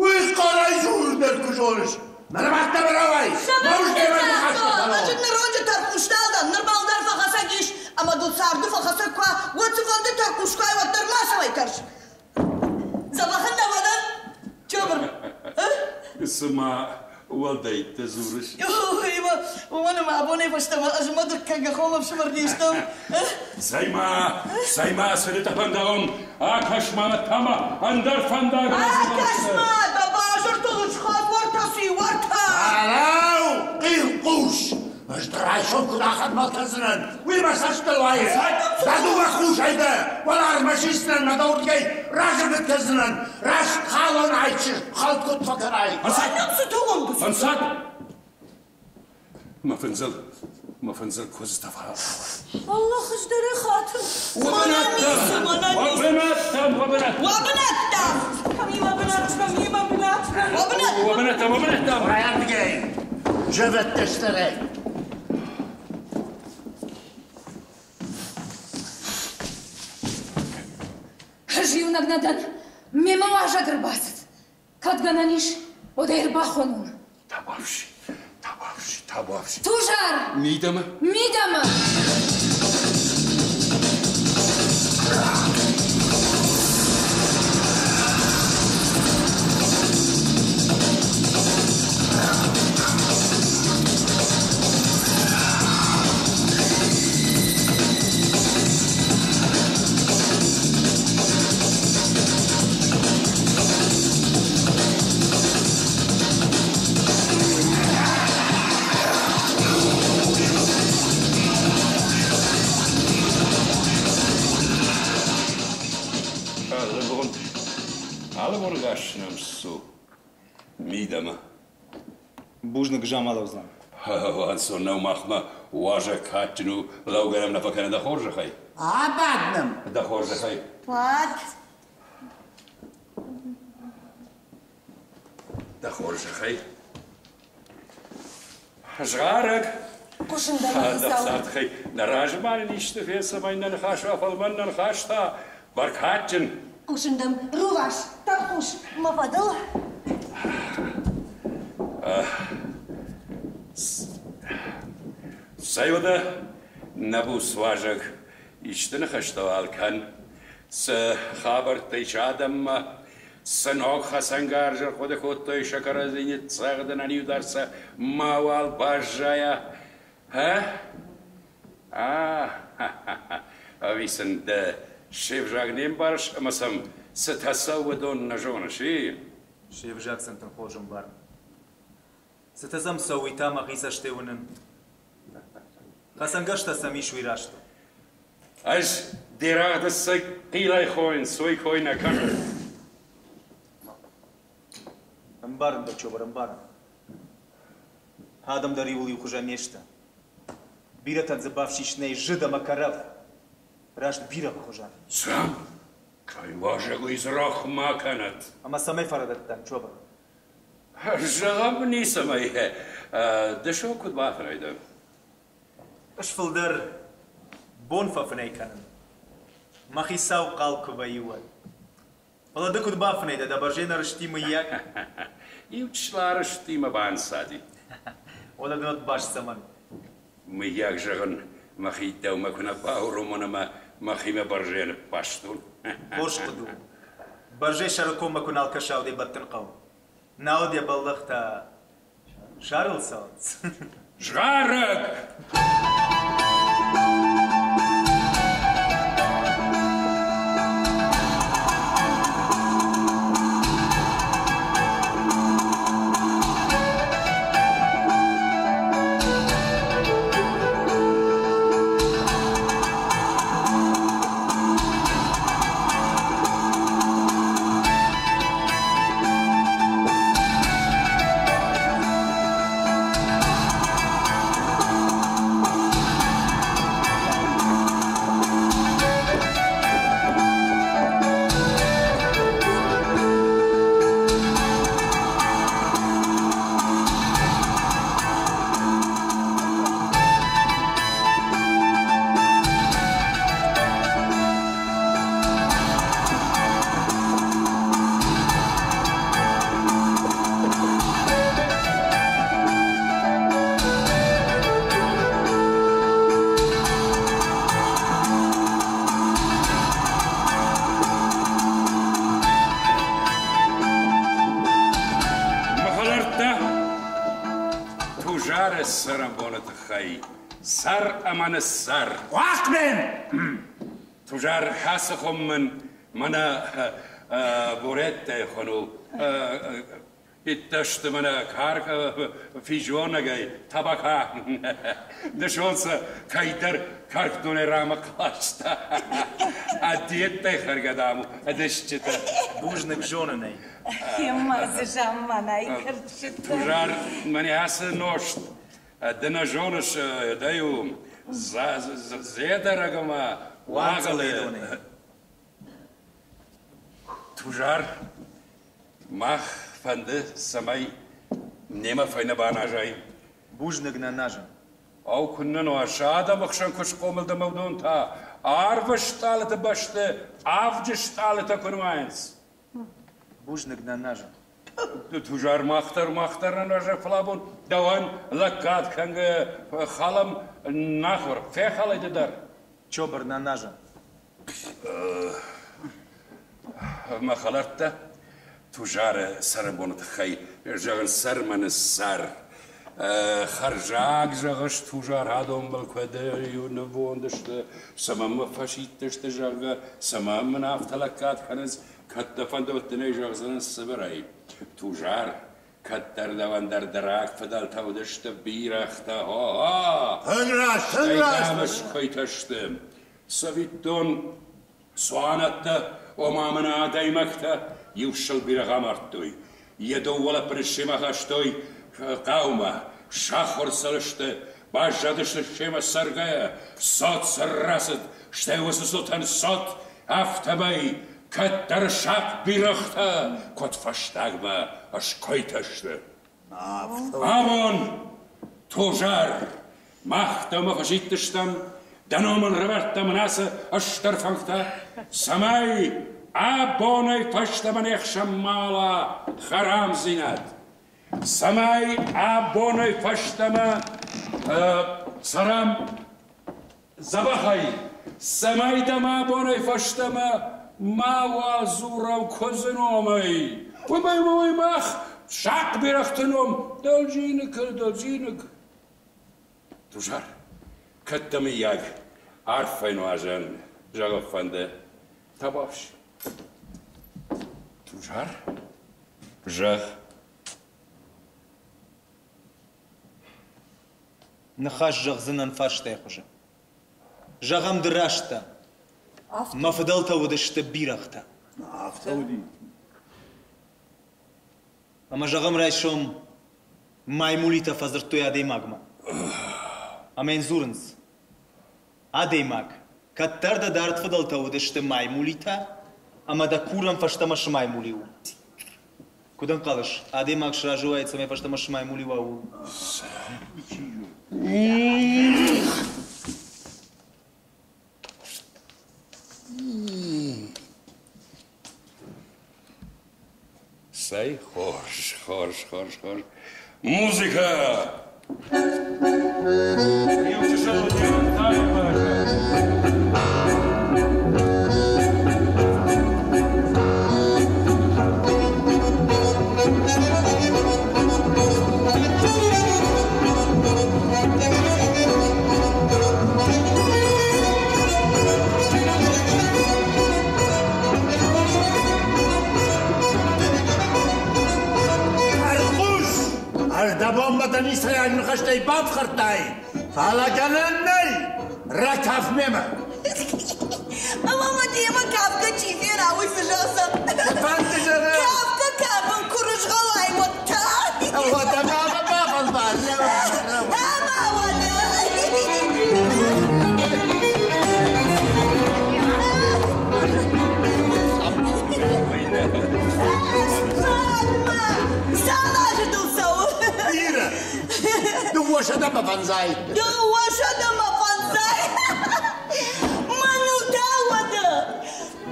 Уый хъӕрӕй дзурын дӕр куы зоныс. Нырмӕ рауай! Ӕз ныронджы тӕрхъус нал дӕн, ныр балдар фӕхӕцӕг ис, ӕмӕ дыл царды фӕхӕцӕг куы уа, уӕд цыфӕнды тӕрхъус куы уай, уӕддӕр мацӕмӕй тӕрс. Дзӕбӕхӕн дӕ уӕдӕ, Чобр. Цыма уӕлдӕйттӕ дзурыс. Уымӕн ӕмӕ абонӕй фӕстӕмӕ ӕз мӕ дыккӕггӕ хом ӕфсымӕр не стӕм. Цӕй-ма, цӕй-ма, цыды тъӕпӕндӕгъон, акӕс-ма мӕ ӕндӕр фӕндаг Акӕс-ма, дӕ базыртыл схӕц уӕртӕ си, уӕртӕ! Фӕлӕуу, хъилхъус! Ӕз дӕ райсом куыд ахӕдмӕл кӕндзынӕн, уый мӕ цӕстыл уайы. Дӕ дыууӕ хъусӕй дӕ уӕларвмӕ сисдзынӕн мӕ дӕуырдыгӕй разӕнгӕд кӕндзынӕн, раст халон айчы хӕлд куыд фӕкӕнай. Ӕнцад! Мӕ фындзыл, мӕ фындзыл куыдз тӕфа. Аллах ыздӕры хатыр. Уӕ бынӕттӕм, уӕ бынӕттӕм! Уӕ бынӕттӕм! Кӕм и уӕ бынат, кӕм и мӕ бынат? Уӕ бынат! Уӕ бынӕттӕм, уӕ бынӕттӕм! Райардыгӕй, зӕвӕттӕ стӕрӕй. Ӕз иунӕг нӕ дӕн, мемӕ уазӕг ӕрбацыд. Кӕд гӕнӕн ис, уӕд ӕй ӕрбахонон. Табуафси, табуафси, табуафси. Тузар! Мидӕмӕ! Мидӕмӕ! Алыбон, алыбон гас нӕм ссу. Мидӕмӕ. Бузныг, Замалаузан. Уанцон нӕу махмӕ, уазӕг кадджын у, лӕугӕ нӕм нӕ фӕкӕны дӕ хорзӕхӕй. Абад нӕм. Дӕ хорзӕхӕй. Бад. Дӕ хорзӕхӕй. Згъарӕг. Хъусын дӕм, хицау. Дӕ нӕ размӕ нын исты фӕцӕмӕй нӕ ныхас фӕлмӕн нӕ ныхас та бӕркадджын. Хъусын дӕм, рувас, тӕрхъус, мӕ фӕдыл. Цӕй уӕдӕ, нӕ буц уазӕг, исты ныхӕстӕ уал кӕн, цы хабӕрттӕ ис адӕммӕ. Цы ног хӕцӕнгарз ӕрхъуыды кодтой сӕ кӕрӕдзи ныццӕгъдынӕн иу дӕр сӕ мауал баззайа. Ӕ? А-ха-ха-ха! Ӕви сын дӕ се взаг не мбарыс ӕмӕ сӕм цытӕ цӕуы, уыдон нӕ зоныс, и? Се взаг сын тынг хорз ӕмбарын. Цытӕ сӕм цӕуы, уый та мӕхи цӕстӕй уынын. Хӕцӕнгӕрзтӕ сӕм ис, уый раст у. Ӕз де рагъдыссӕг хъилӕй хойынц, уый кой нӕ кӕнын. Ӕмбарын дӕ, Чобор, ӕмбарын. Адӕм дӕр иуыл иухуызӕн не сты. Бирӕтӕн дзы бафсис нӕй зыд ӕмӕ кӕрӕф. Раст бирӕгъы хуызӕн. Цӕм, кӕй уазӕг, уый дзы рох ма кӕнӕд. Ӕмӕ цӕмӕй фӕрӕдыдтӕн, Чобор? Зӕгъӕм, ницӕмӕй. Дысон куыд бафынӕй дӕ? Ӕз фылдӕр бон фӕфынӕй кӕнын. Мӕ хицау хъал куы вӕййы, уӕд. Фӕлӕ ды куыд бафынӕй дӕ, дӕ бӕрзӕй нӕ рысти, мыййаг? Иу чысыл арысти мӕ банцади. Уӕдӕ дын уӕд баст цӕмӕн? Мыййаг, зӕгъын, мӕхи дӕумӕ куы нӕ бауромон ӕмӕ мӕхимӕ бӕрзӕйӕ ныббастон. Хорз хъуыды у. Бӕрзӕй сӕры коммӕ куы нал кӕса, уӕд ӕй бӕттын хъӕуы. Науӕд йӕ бӕллӕхтӕ сӕрыл цӕуынц. Згъарӕг! Мӕ хӕлӕрттӕ, Тузары цӕрӕнбоны тыххӕй сӕр ӕмӕ ныссӕр. Уахъмен! Тузар хӕцы хуым мын мӕнӕ горӕттӕй хуын у. Иттӕ сты мӕнӕ карк физонӕгӕй табака. Нысон сӕ кӕйдӕр кӕркдонӕй рамыхъ ласта. Ӕддеттӕй хӕргӕ, дам, ӕдысджытӕ. Бузныг, зонын ӕй. Ма дзы замманай кӕрчытӕ. Тузар, мӕнӕ ацы нозт ды нӕ зоныс, дӕ-иу дзедӕрӕг ӕмӕ уагъылы. Тузар, мах фӕнды, цӕмӕй немӕ фӕйнӕ баназай. Бузныг нӕ назын. Ау, куыннӕ нуазы, адӕмы хсӕн куы схъомыл дӕ ӕмӕ уыдон та арвы стъалыты бӕсты авджы стъалытӕ куы нуайынц. Бузныг нӕ назын. Тузар, мах дӕр, мах дӕр нӕ нуазӕм, фӕлӕ абон дӕуӕн лӕггад кӕнгӕ халӕм нахуыр, фехалай ды дӕр. Чобыр нӕ назын. Мӕ хӕлӕрттӕ, Тузары цӕрӕнбоны тыххӕй зӕгъын сӕр мӕ сӕр. Хӕрзаг, зӕгъыс, Тузар адонбыл куыд нывонд сты, цӕмӕн мӕ фӕсидтысты, зӕгъгӕ, цӕмӕн мын афтӕ лӕггад кӕнынц, кӕд дӕ фӕнды, уӕд дын ӕй зӕгъдзынӕн цыбырӕй. Тузар, кӕддӕр дӕуӕн дӕр дӕ рагфыдӕлтӕ уыдысты бирӕгътӕ, хо-хо! Тынг раст, тынг Стӕй раст! дӕм скуыйтӕ сты. Цӕвиттон, цуанӕттӕ, ома мӕнӕ адӕймӕгтӕ, иу сыл бирӕгъ амардтой. Йӕ дыууӕ лӕппыны семӕ хастой хъӕумӕ, сахуыр сыл сты, баззадысты семӕ цӕргӕйӕ, цот сӕ рацыд, стӕй уыцы цотӕн цот, афтӕмӕй кӕддӕр сахъ бирӕгътӕ куыд фӕстагмӕ скуыйтӕ сты. Абон, Тузар, мах дӕумӕ фӕсидтыстӕм, дӕ номыл равӕрдтам ын ацы стыр фӕнгтӕ, цӕмӕй абонӕй фӕстӕмӕ не хсӕн ма уа хӕрамдзинад, цӕмӕй абонӕй фӕстӕмӕ цӕрӕм дзӕбӕхӕй, цӕмӕй дӕм абонӕй фӕстӕмӕ Мауал дзурӕм куыдзы номӕй. Уымӕй уый мах сахъ бирӕгъты ном дӕлджиныг, дӕлджиныг. Тузар, кӕд дӕ мыййаг арфӕй нуазӕн зӕгъын фӕнды, табуафси. Тузар, зӕгъ. Ныхас зӕгъдзынӕн фарстайы хуызы. Зӕгъӕм, ды раст дӕ. Мӕ фыдӕлтӕ уыдысты бирӕгътӕ. Афтӕ уыди. Ӕмӕ зӕгъӕм, райсом маймулитӕ фӕдзырдтой адӕймагмӕ. Ӕмӕ йын дзурынц: Адӕймаг, кӕддӕр дӕ дард фыдӕлтӕ уыдысты маймулитӕ, ӕмӕ дӕ курӕм фӕстӕмӕ сымаймули у. Куыд ӕнхъӕлыс, адӕймаг сразы уаид, цӕмӕй фӕстӕмӕ сымаймули уа, ууыл? Цӕй хорз, хорз, хорз, хорз. Музыкӕ! Иу чысыл Ӕрхъус! Ӕрдӕбонмӕ дӕ ницӕйаг ныхӕстӕй бафхӕрдтай, фӕлӕ гӕнӕн нӕй, ракаф мемӕ. Ӕмӕ мӕ демӕ кафгӕ чи фена, уый цы зӕгъдзӕн? Фӕнды зӕгъы. Кафгӕ кафын куы рызгъӕлай, уӕд та? Уӕдӕ ма мӕ бафӕлвар. Ӕмӕ уӕдӕ. Цал азы дыл цӕуы? Бирӕ. Дыууӕсӕдӕ мӕ фӕндзай. Дыууӕсӕдӕ мӕ фӕндзай? Мӕныл та уӕдӕ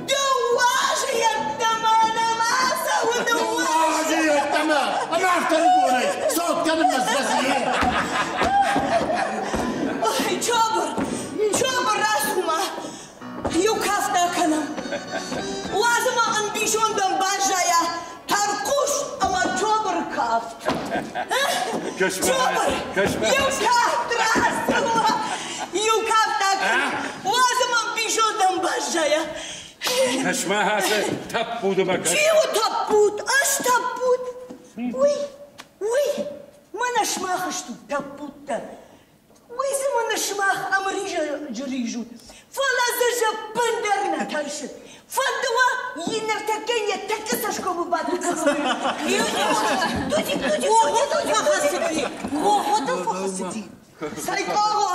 дыууӕ азы йеддӕмӕ нӕма цӕуы дыууӕ азы йеддӕмӕ! Ӕмӕ афтӕ рыгонӕй цот кӕнынмӕ сбӕззи. Ой, Чобыр, Чобыр, рацу-ма! Иу кафт акӕнӕм. Уадз ӕмӕ ӕмбисондӕн баззайа тӕрхъус ӕмӕ Чобыры кафт. Чобыр, иу кафт рацу-ма! Иу кафт акӕнӕм. Уадз ӕмӕ ӕмбисондӕн баззайа. Кӕс-ма, ацы тӕппудмӕ кӕс. Чи у тӕппуд? Ӕз тӕппуд? Уый, уый, мӕнӕ сымах стут тӕппудтӕ. Уый дзы мӕнӕ сымах ӕмризӕджы ризут, фӕлӕ дзы зӕппындӕр нӕ тӕрсы. Фӕнды уӕ иннӕртӕккӕ йӕ тӕккӕ цӕсгомы бадын Тутик, тутик, тутик, Ого, фӕхӕцыди. Цӕй къогъо,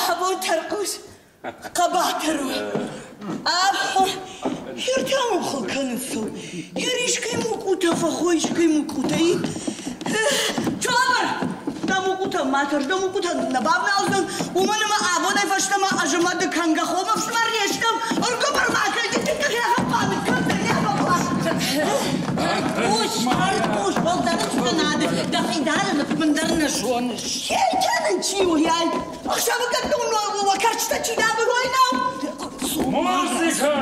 абон тӕрхъус хъӕбатыр у. Абон хиртӕ хыл кӕнынц. Хир искӕй мукъутӕ фӕхой, искӕй мукъутӕ. Чабыр! Дӕ мукъутӕ ма тӕрс, дӕ мукъутӕ нӕ бавналдзӕн, уымӕн ӕмӕ абонӕй фӕстӕмӕ ӕз ӕмӕ ды кӕнгӕ хом ӕфсымӕр не стӕм, ӕргуыбыр ма кӕн, Тӕрхъус, тӕрхъус, уӕлдӕры цуанады дӕхи дарын ӕппындӕр нӕ зоныс. Кӕнын чи у, яй? Ӕхсӕвыгӕттон уӕ кӕрчытӕ чи давы, уый нӕу? Музыка!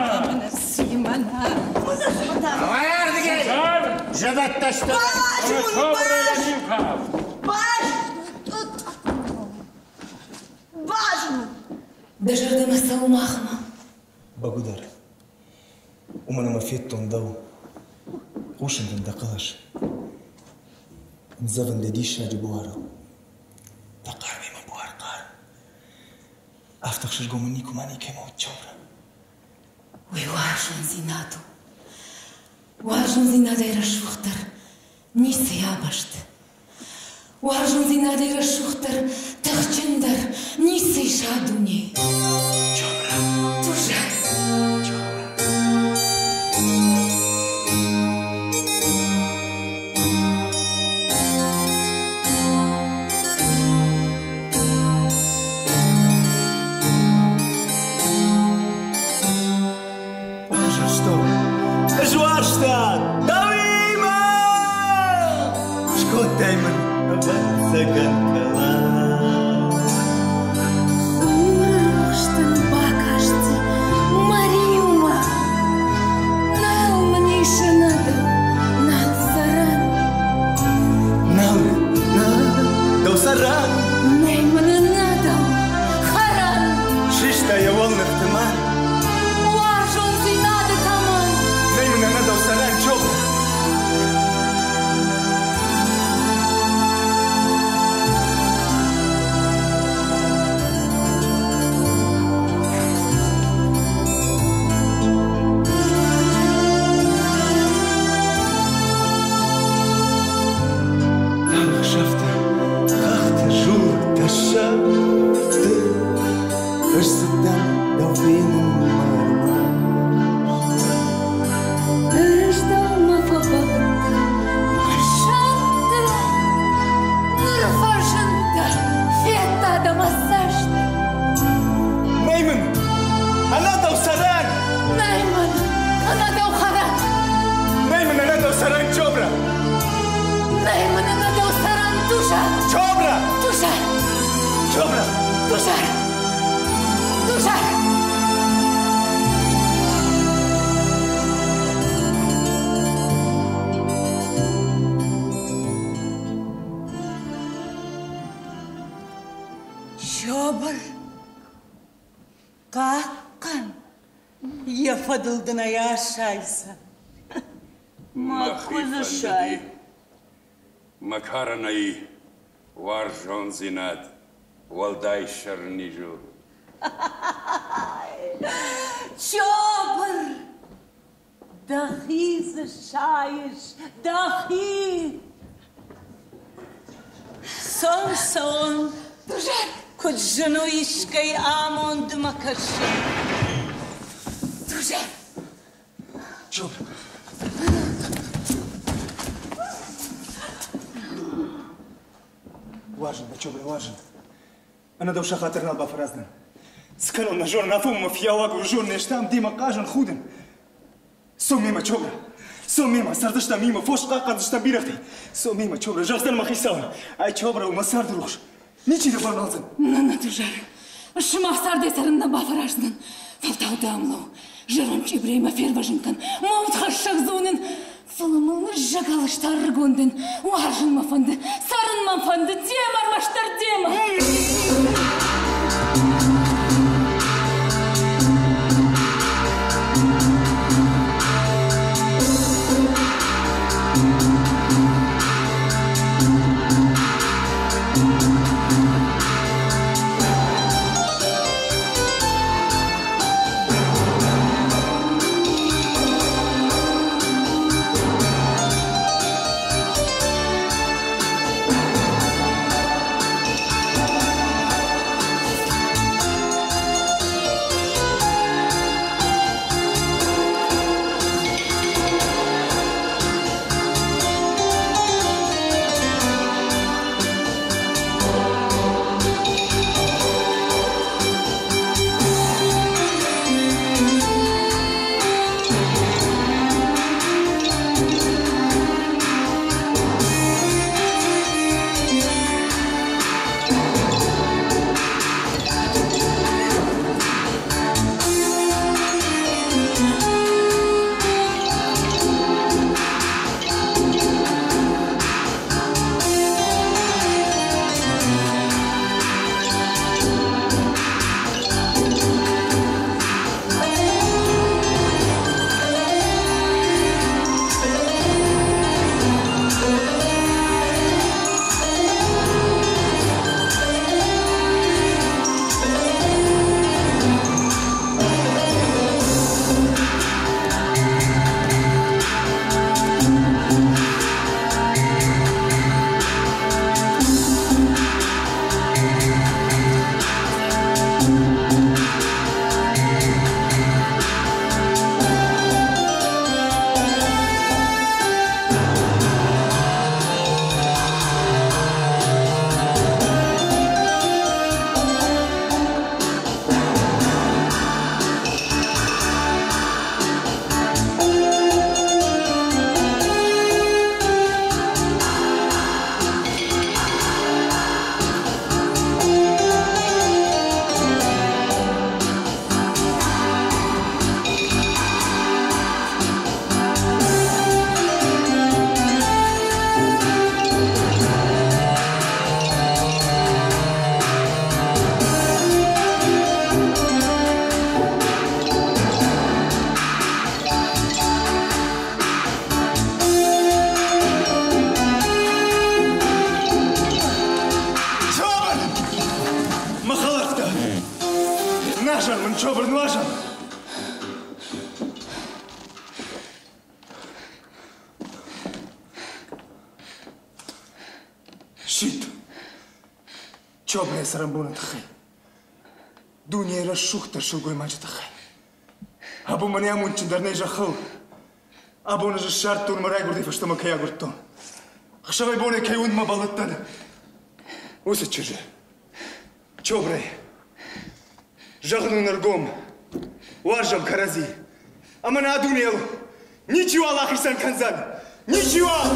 Ардыгӕй! Зӕвӕттӕ сты! Баз! Баз! Дӕ зӕрдӕмӕ цӕуы махмӕ? Бӕгуыдӕр. Уымӕн ӕмӕ федтон дӕу. Хъусын дын дӕ хъӕлӕс. Ндзӕвын дӕ диссаджы буарыл. Дӕ хъармӕй мӕ буар хъарм. Афтӕ ӕхсызгон мын никуыма никӕмӕ уыд Чабра. Уый уарзондзинад у. Уарзондзинадӕй рӕсугъддӕр ницы абӕсты. Уарзондзинадӕй рӕсугъддӕр, тыхджындӕр ницы ис а дунейы. Чабра. Тузар. Чабра. Уарзтон, ӕз уарзтан дӕуимӕ! Скодтай мын, ӕвӕццӕгӕн, кӕлӕн. Хуры Ысцыдтӕн дӕу фенынмӕ ӕрмӕст. Ӕз дӕумӕ фӕбӕллыдтӕн мӕ сӕнтты. Ныр фӕзындтӕ, федта дӕ мӕ цӕст. Нӕй мын ӕнӕ дӕу цӕрӕн! Нӕй мын ӕнӕ дӕу хӕрӕн! Нӕй мын ӕнӕ дӕу цӕрӕн, Чобра! Нӕй мын ӕнӕ дӕу цӕрӕн, Тузар! Чобра! Тузар! Чобра! Тузар! Тузар! Чобр, хъахъхъӕн, йӕ фӕдыл дын ӕй асайдзӕн. Мӕхи фӕндыди мӕ карӕнӕй уарзондзинад уӕлдай сӕрниз у. Чобр, дӕхи дзы сайыс, дӕхи! Цон, цон, куыд зын у искӕй амондмӕ кӕсын. Тузар! Чобр! Уарзын дӕ, Чобра, уарзын. Ӕнӕ дӕу сахат дӕр нал бафӕраздзынӕн. Цы кӕнон, нӕ зонын, афонмӕ фыййауаг зон не стӕм, демӕ хъазын, худын. Цом мемӕ, Чобра! Цом мемӕ, цӕрдзыстӕм иумӕ, фос хъахъхъӕндзыстӕм бирӕгътӕй. Цом мемӕ, Чобра, зӕгъдзӕн мӕ хицауӕн. Ай Чобра у мӕ царды рухс. Ничи дӕ бамӕлдзӕн. Нӕ, нӕ, Тузар, сымах цардӕй цӕрын нӕ бафӕраздзынӕн. Фӕлтау дӕм лӕу, зӕронд чъибрӕй мӕ фервӕзын кӕн, мӕ удхӕссӕг зонын. Фӕлӕ мыл ныззӕгӕл сты ӕрыгон дӕн, уарзын мӕ фӕнды, цӕрын мӕ фӕнды, демӕ ӕрмӕстдӕр демӕ. Чобр! Мӕ хӕлӕрттӕ! Нуазӕн мын, Чобр, нуазӕн! Сидт! Чобрайы цӕрӕнбоны тыххӕй. Дунейы рӕсугъддӕр сылгоймаджы тыххӕй. Абон мӕнӕй амондджындӕр нӕй зӕххыл. Абон ӕз ссардтон мӕ райгуырдӕй фӕстӕмӕ кӕй агуырдтон. Ӕхсӕвӕй-бонӕй кӕй уындмӕ бӕллыдтӕн, уыцы чызджы. Чобрӕй. Зӕгъын уын ӕргом, уарзӕм кӕрӕдзи. Ӕмӕ нӕ дунейыл ничиуал ахицӕн кӕндзӕн! Ничиуал!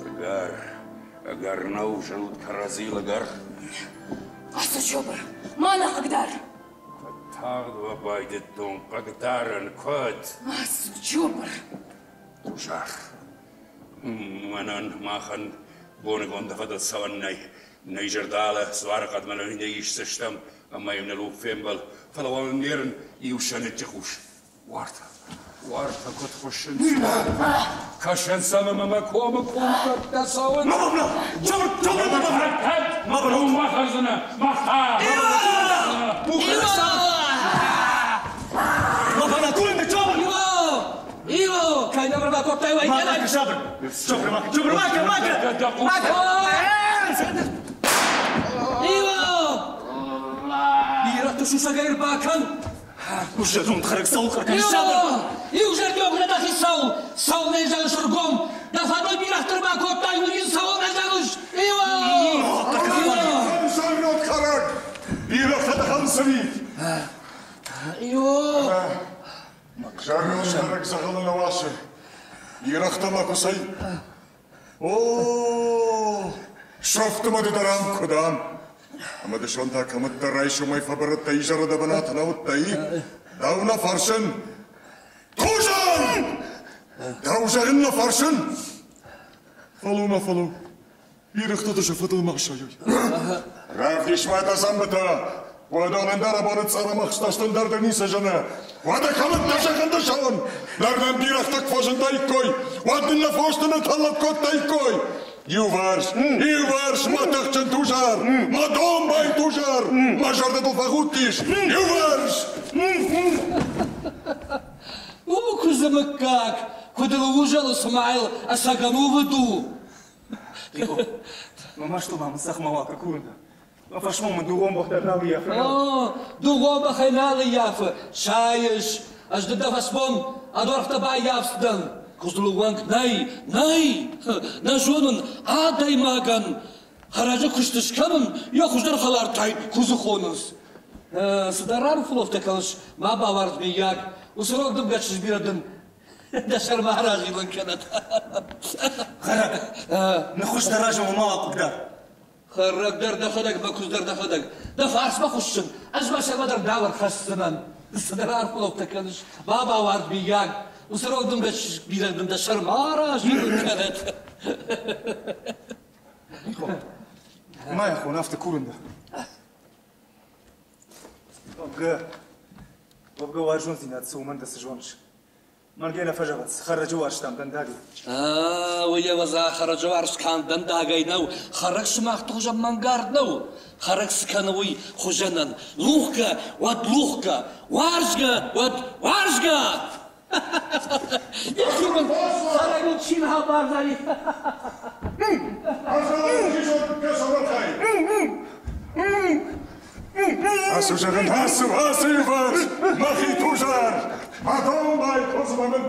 Ӕгӕр, ӕгӕр нӕу зӕнут кӕрӕдзийыл ӕгӕр. Ацу, Чобр, ма нӕ хъыгдар. Куыд тагъд уӕ байдыдтон хъыгдарын, куыд? Ацу, Чобр. Тузар, мӕнӕн махӕн боныгон дӕ фӕдыл цӕуӕн нӕй. Нӕ изӕрдалы дзуары хъӕдмӕ нӕ исдзыстӕм ӕмӕ-иу ныл фембӕл, фӕлӕ уал не рын иу сӕныччы хъус. Уартӕ, уартӕ куыд хуыссынц, кӕсынц ӕмӕ мӕ комы къулбӕттӕ цӕуынц. Ма хӕрдзынӕ, ма Иво, кӕй нӕ бакодтай, уай Мака, сабыр! Чобр, мака, чобр, мака, мака! Мака! Иво! Бирӕгъты сусӕгӕй ӕрбакӕн! Зӕронд хӕрӕг цӕуыл хъӕр кӕныс, сабыр! Иузӕрдион нӕ дӕхи цӕуыл, цӕуыл нӕ зӕгъыс ӕргом? Дӕ фӕдыл бирӕгъты ӕрбакодтай, уый йын цӕуыл нӕ зӕгъыс? Иво! Зӕронд хӕрӕг! Бирӕгътӕ дӕхӕн цыви! Иво! Зӕронд хӕрӕг дзӕгъӕлы нӕ уасы. Бирӕгътӕ ма куы цӕй. О, сӕфты мады дӕр ам куы дӕн. Ӕмӕ дысон та кӕмӕддӕр райсомӕй фӕбырыдтӕ изӕры дӕ бынаты нӕ уыдтӕ, и? Дӕу нӕ фӕрсын. Тузан! Дӕу зӕгъын нӕ фӕрсын. Фӕлӕуу ма, фӕлӕуу. Бирӕгътӕ дӕ сӕ фӕдыл ма сайой. Равдис-ма дӕ дзӕмбытӕ! Уӕдӕ ӕндӕр абоны цъӕрӕмӕхстӕстӕн дӕр дӕ ницы зыны. Уӕдӕ кӕмӕн дӕ зӕгъын дӕ зӕгъын? Ныр нӕм бирӕгътӕ куы фӕзындаиккой, уӕд нын нӕ фосты нытӕллӕг кодтаиккой. Иуварс, иуварс, мӕ тыхджын Тузар, мӕ домбай Тузар, мӕ зӕрдӕ дыл фӕхудтис. Иуварс! У куыдзы мыггаг, куыд ыл узӕлы, цыма йыл ӕцӕг ӕнувыд у. Мӕ маст ма мын цӕхмӕ уа курын. Фӕсмон мын дугъон бӕх дӕр нал ййафы. О, дугъон бӕхӕй нал ййафы. Сайыс! Ӕз дын дӕ фӕсмон ӕдуӕргътӕ баййафдзынӕн. Куыдзыл ӕууӕнк нӕй, нӕй! Нӕ зонын, адӕймагӕн хӕрӕджы куыст скӕнын йӕ хуыздӕр хӕлӕрттӕй куыдзы хонынц. Цыдӕр арфулӕфтӕ кӕныс, ма бауарз, мыййаг. Уыцы рог дымгӕ чызг бирӕ дын дӕ сӕрмӕ аразилын кӕнӕд. Хӕрӕг, ныххуыс дӕ разы ма хъыгдар. Хӕрӕг дӕр дӕхӕдӕг, мӕ куыдз дӕр дӕхӕдӕг. Дӕ фарсмӕ хуыссын, ӕз мӕ сӕрмӕ дӕр дауӕр хӕсдзынӕн. Цыдӕр арфулӕфтӕ кӕныс, ма бауарз, мыййаг. Уыцы рог дымгӕ бирӕ дын дӕ сӕрмӕ аразилын кӕнӕд. Ма йӕ хон, афтӕ курын дӕ. Уӕвгӕ, уӕвгӕ уарзондзинад цы, уымӕн дӕ цы зоныс? Мӕнгӕй нӕ фӕзӕгъынц, хӕрӕджы уарзтам дӕндагӕй. Уый ӕвӕдза хӕрӕджы уарзт канд дӕндагӕй нӕу, хӕрӕг сымахты хуызӕн мӕнгард нӕу. Хӕрӕг цы кӕны, уый хуызӕнӕн. Лухгӕ, уӕд лухгӕ, уарзгӕ, уӕд уарзгӕ! Йӕхи мын хӕрӕгыл чи нал бардзӕни. Ацу, зӕгъын, ацу, ацу иуварс, мӕхи тузар, мӕ домбай куыдзмӕ мын.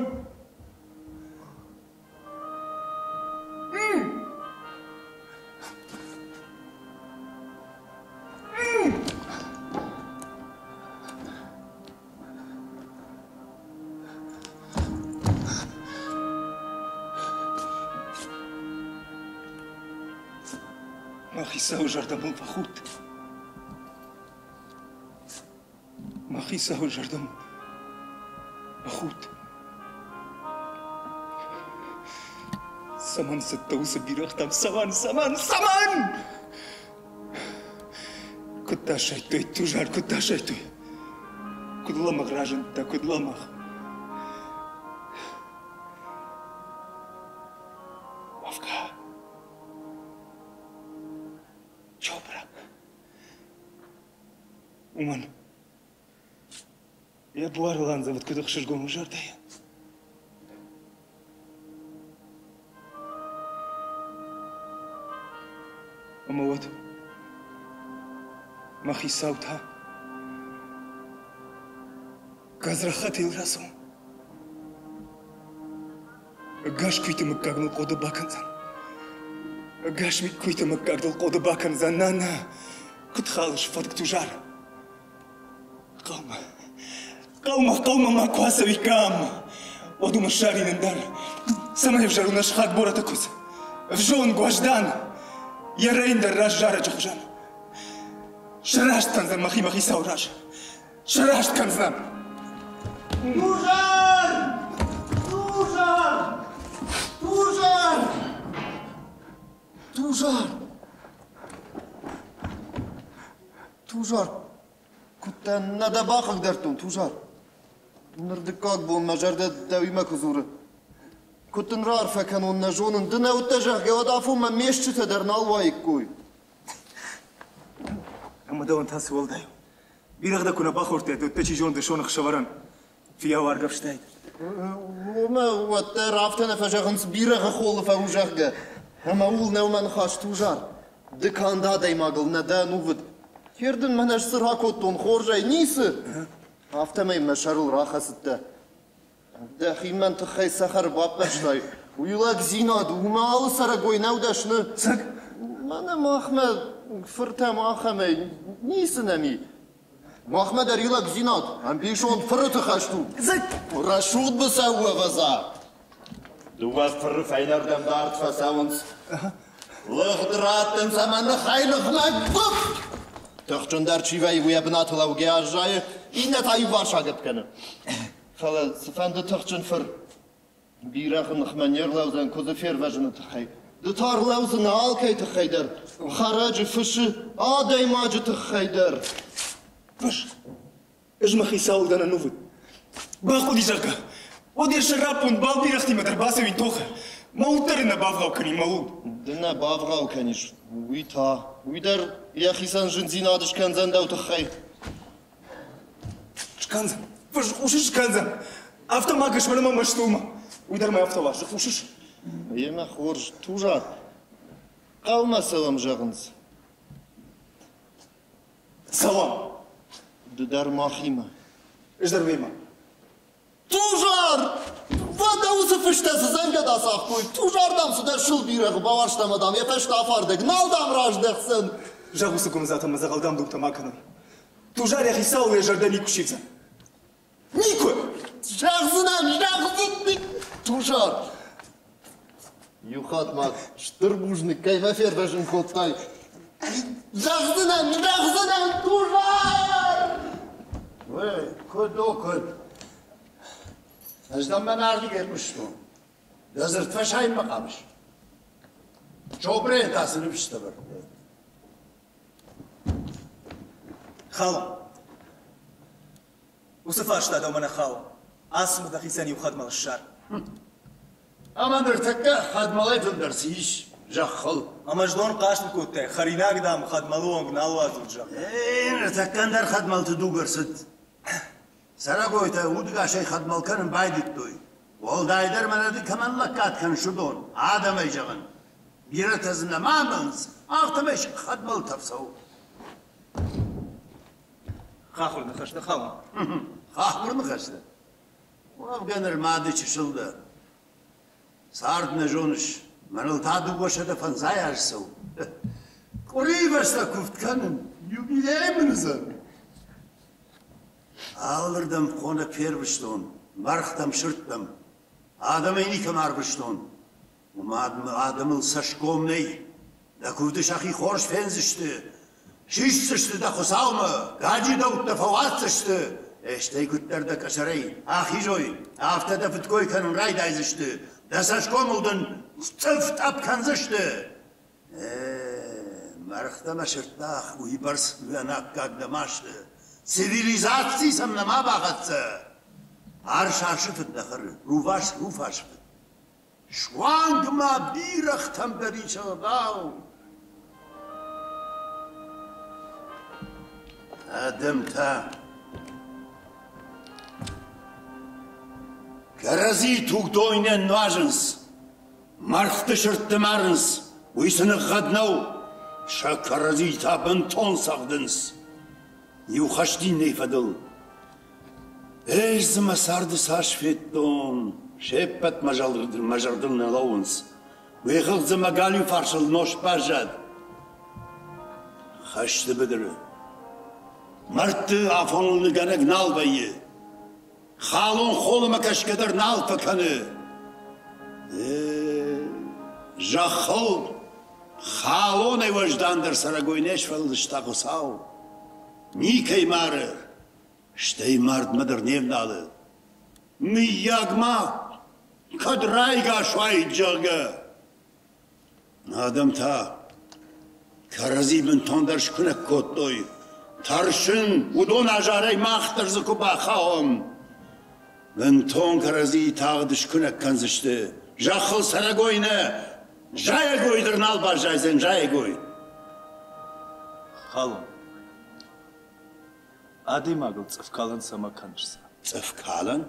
Мӕ хицауы зӕрдӕ мыл фӕхудт. Мӕ хицауы зӕрдӕ мыл фӕхудт. Цӕмӕн цыдтӕ уыцы бирӕгътӕм? Цӕмӕн, цӕмӕн, цӕмӕн? Куыд дӕ сайдтой, Тузар, куыд дӕ сайдтой? Куыд лӕмӕгъ разындтӕ, куыд лӕмӕгъ? Уӕвгӕ, Чопра, уымӕн йӕ буарыл андзӕвыд куыд ӕхсызгон у зӕрдӕйӕн. Ӕмӕ уӕд мӕ хицау та гадзрахатӕй рацӕуын. Ӕгас куыйты мыггаг мыл хъоды бакӕндзӕн. Ӕгас куыйты мыггаг дыл хъоды бакӕндзӕн, нана! Куыд халыс фӕтк Тузар? Хъӕумӕ, хъӕумӕ, хъӕумӕ ма куы ацӕуиккам, уӕд уымӕ ссарин ӕндӕр. Цӕмӕй ӕвзӕр у нӕ сыхаг Бораты куыдз? Ӕвзонг, уӕздан, йӕ рӕйын дӕр раст зарӕджы хуызӕн. Сраст кӕндзӕн мӕхи мӕ хицауы раз. Сраст кӕндзынӕн. Тузар! Тузар! Тузар! Тузар! Тузар, куыд дӕ нӕ дӕ бахъыгдардтон, Тузар? Ныр дыккаг бон мӕ зӕрдӕ дӕуимӕ куы дзуры. Куыд дын раарфӕ кӕнон, нӕ зонын, ды нӕ уыдтӕ, зӕгъгӕ, уӕд афонмӕ ме стджытӕ дӕр нал уаиккой. Ӕмӕ дӕуӕн та цы уӕлдай у? Бирӕгъ дӕ куы нӕ бахордтаид, уӕд дӕ чи зоны дысон ӕхсӕвӕрӕн фыййау аргӕвстаид. Уымӕ уӕддӕр афтӕ нӕ фӕзӕгъынц, бирӕгъы холы фӕу, зӕгъгӕ. Ӕмӕ ууыл нӕу мӕ ныхас, Тузар. Ды канд адӕймагыл нӕ дӕ ӕнувыд. Кер дын мӕнӕ ӕз цы ракодтон хорзӕй? Ницы! Афтӕмӕй мӕ сӕрыл рахӕцыдтӕ. Дӕхи мӕн тыххӕй цӕхӕр баппӕрстай. Уый лӕгдзинад у, уымӕ алы цӕрӕгой нӕу дӕсны. Цӕг? Мӕнӕ махмӕ фыртӕм ахӕмӕй ницы нӕм и. Махмӕ дӕр и лӕгдзинад, ӕмбисонд фырыты хӕст у. Цӕг? Рӕсугъд быцӕу ӕвӕдза. Дыууӕ фыры фӕйнӕрдӕм дард фӕцӕуынц. Лыгъд раттынц ӕмӕ ныхӕй-ныхмӕ гуыпп! Тыхджындӕр чи вӕййы, уый йӕ бынаты лӕугӕ аззайы, иннӕ та иуварс агӕпп кӕны. Фӕлӕ цыфӕнды тыхджын фыр бирӕгъы ныхмӕ не рлӕудзӕн куыдзы фервӕзыны тыххӕй. Ды та рлӕудзынӕ алкӕй тыххӕй дӕр, хӕрӕджы, фысы, адӕймаджы тыххӕй дӕр. Фыс, ӕз мӕ хицауыл дӕн ӕнувыд. Бахъуыди, зӕгъгӕ, уӕд йӕ сӕраппонд балбирӕгътимӕ дӕр бацӕуин тохы. Мӕ уд дӕр ын нӕ бавгъау кӕнин, мӕ уд. Ды нӕ бавгъау кӕнис, уый та, уый дӕр йӕхицӕн зындзинад скӕндзӕн дӕу тыххӕй. Скӕндзӕн, фыс, хъусыс, скӕндзӕн. Афтӕ ма кӕс мӕнӕ мӕ мӕсты уымӕ. Уый дӕр мӕ афтӕ уарзы, хъусыс? Емӕ хорз, Тузар, хъӕумӕ цӕуӕм, зӕгъынц. Цӕуӕм. Ды дӕр махимӕ. Ӕз дӕр уемӕ. Тузар! Уӕдӕ уыцы фыстӕ цы дзӕнгӕда цагътой? Тузар, дам, цыдӕр сыл бирӕгъы бауарзта ӕмӕ, дам, йӕ фӕстӕ афардӕг. Нал, дам, раздӕхдзӕн. Зӕгъ уыцы гуымдзатӕ мӕ дзӕгъӕл дам-думтӕ ма кӕной. Тузар йӕ хицауыл йӕ зӕрдӕ никуы сивдзӕн. Никуы! Зӕгъдзынӕн, зӕгъдзынӕн! Тузар! Иу хатт ма стыр бузныг, кӕй мӕ фервӕзын кодтай. Зӕгъдзынӕн, зӕгъдзынӕн, Тузар! Куыд о, куыд? Ӕз дӕм мӕн ардыгӕй хъуыстон. Дӕ дзырд фӕсайынмӕ хъавыс? Чобрейӕн та цы ныфс ӕвӕрдтай? Хал. Уыцы фарста дӕумӕ нӕ хауы. Ацу дӕхицӕн иу хӕдмӕл ссар. Ӕмӕ ныртӕккӕ хӕдмӕлӕй фылдӕр цы ис зӕххыл? Ӕмӕ знон хъаст кодтай, хӕринаг, дам, хӕдмӕлы онг нал уадзут, зӕгъгӕ. Эй, ныртӕккӕ ӕндӕр хӕдмӕлты дуг ӕрцыд. Цӕрӕгойтӕ удыгасӕй хӕдмӕл кӕнын байдыдтой. Уӕлдайдӕр мӕнӕ ды кӕмӕн лӕггад кӕныс, уыдон, адӕмӕй зӕгъын. Бирӕтӕ дзы нӕма амӕлынц, афтӕмӕй хӕдмӕлтӕ фӕцӕуы. Хахуыр ныхӕстӕ хауы. Хахуыр ныхӕстӕ? Уӕвгӕ нырма ды чысыл дӕ. Цард нӕ зоныс, мӕныл та 250 азы цӕуы. Къуырийы фӕстӕ куывд кӕнын, юбилей мын уыдзӕн. Алырдӕм хонӕг фервыстон, мӕргътӕм, сырдтӕм. Адӕмӕй никӕм арвыстон. Уымӕ адӕмыл цӕсгом нӕй. Дӕ куывды сӕхи хорз фендзысты, сисдзысты дӕ Хуыцаумӕ, гаджидӕуттӕ фӕуадздзысты, стӕй куыддӕр дӕ къӕсӕрӕй ахизой, афтӕ дӕ фыдкой кӕнын райдайдзысты, дӕ цӕсгомыл дын цъыф тъӕпп кӕндзысты. Мӕргътӕ мӕ сырдтӕ уыйбӕрц ӕнаккаг нӕма сты. Цивилизаци сӕм нӕма бахӕццӕ. Арс арсы фыд нӕ хӕры, рувас руфасы фыд. Суанг ма бирӕгътӕм дӕр ис ӕгъдау. Адӕм та кӕрӕдзи тугдойнӕн нуазынц, мӕргъты сырдты марынц, уый сын ӕгъгъӕд нӕу, сӕ кӕрӕдзи та бынтон цӕгъдынц. Иу хӕст иннӕйы фӕдыл. Ӕз дзы мӕ царды цас федтон, се ппӕт мӕ зӕрдыл нӕ лӕууынц. Уый хыгъд дзы мӕ галиу фарсыл нозт баззад. Хӕсты быдыры. Мӕрдты афоныл ныгӕнӕг нал вӕййы. Халон холымӕ кӕсгӕ дӕр нал фӕкӕны. Зӕххыл халонӕй уӕздандӕр цӕрӕгой не сфӕлдыста Хуыцау. Никӕй мары, стӕй мардмӕ дӕр не вналы. Мыййаг ма кӕд райгас уаид, зӕгъгӕ. Адӕм та кӕрӕдзи бынтондӕр скуынӕг кодтой. Тӕрсын, уыдон азарӕй мах дӕр дзы куы бахауӕм. Бынтон кӕрӕдзийы тагъд скуынӕг кӕндзысты. Зӕххыл цӕрӕгой нӕ, зайӕгой дӕр нал баззайдзӕн, зайӕгой. Халон. Адӕймагыл цъыфкалӕн цӕмӕ кӕныс? Цъыфкалӕн?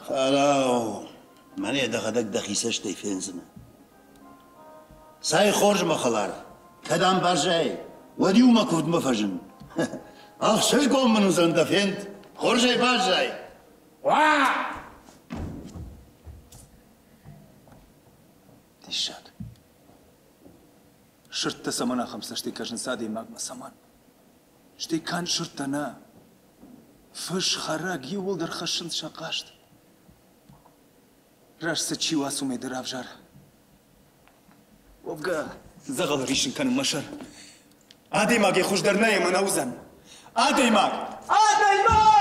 Фӕлӕуу, мӕнӕ дӕхӕдӕг дӕхи цӕстӕй фендзынӕ. Цӕй хорз, мӕ хӕлар, кӕд ам баззайай, уӕд-иу мӕ куывдмӕ фӕзын. Ӕхсызгон мын уыдзӕн дӕ фенд. Хорзӕй баззай. Уа! Диссаг. Сырдтӕ цӕмӕн ахӕм цӕстӕй кӕсынц адӕймагмӕ, цӕмӕн? Стӕй канд сырдтӕ нӕ. Фыс, хӕрӕг иууылдӕр хӕссынц сӕ хъаст. Раст сӕ чи уа, уымӕй дӕр ӕвзӕр. Уӕвгӕ, дзӕгъӕлы риссын кӕнын мӕ сӕр. Адӕймагӕй хуыздӕр нӕ ӕмӕ нӕ уыдзӕн. Адӕймаг! Адӕймаг!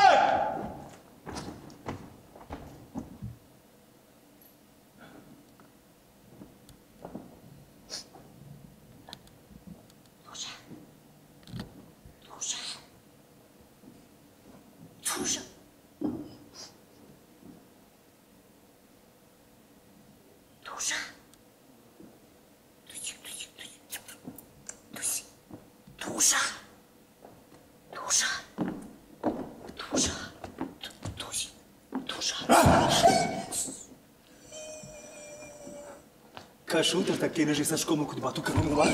Кӕсут, ӕртӕккӕ нӕ цӕсгомыл куыд бату кӕнон, уа?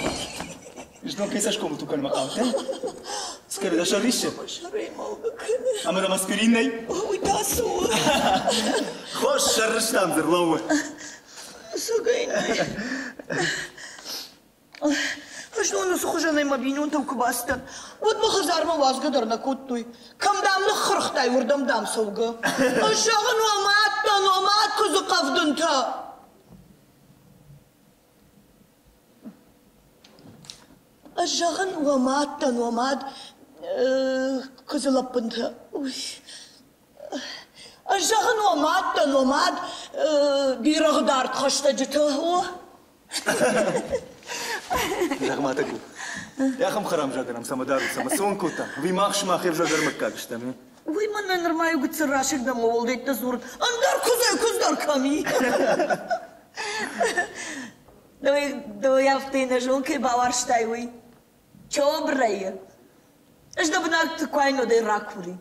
Знон кӕй цӕсгомыл ту кӕнынмӕ хъавдтӕн? Скӕны дӕ сӕр риссы? Ӕмӕ дӕм аспирин нӕй? Уый та цы у? Хорз сӕррыстам дзы рлӕууы. Сӕгӕй нӕй. Знон уыцы хуызӕнӕй мӕ бинонтӕм куы бацыдтӕн, уӕд мӕ хӕдзармӕ уадзгӕ дӕр нӕ кодтой. Кӕм, дам, ныххырхтай, уырдӕм, дам, цӕугӕ. Ӕз зӕгъын, уӕ мад дӕн, уӕ мад куыдзы хъӕвдынтӕ. Ӕз зӕгъын, уӕ мад дӕн, уӕ мад куыдзы лӕппынтӕ. Ӕз зӕгъын, уӕ мад дӕн, уӕ мад бирӕгъы дард хӕстӕджытӕ. О. Зӕгъ-ма, Тӕку, ахӕм хӕрам зӕгӕрӕм цӕмӕ дарут, цӕмӕ цы уын кодтам? Уый мах сымах ӕвзӕрдӕр мыггаг стӕм. Уый мӕнӕ нырма иу гыццыл расыг дӕм уӕлдӕйттӕ дзурын. Ӕндӕр куыдзӕй куыдз дӕр кӕм и? Ды афтӕ нӕ зон кӕй бауарзтай, уый. Чобрайы. Ӕз дӕ бынаты куайнодӕй ракурин.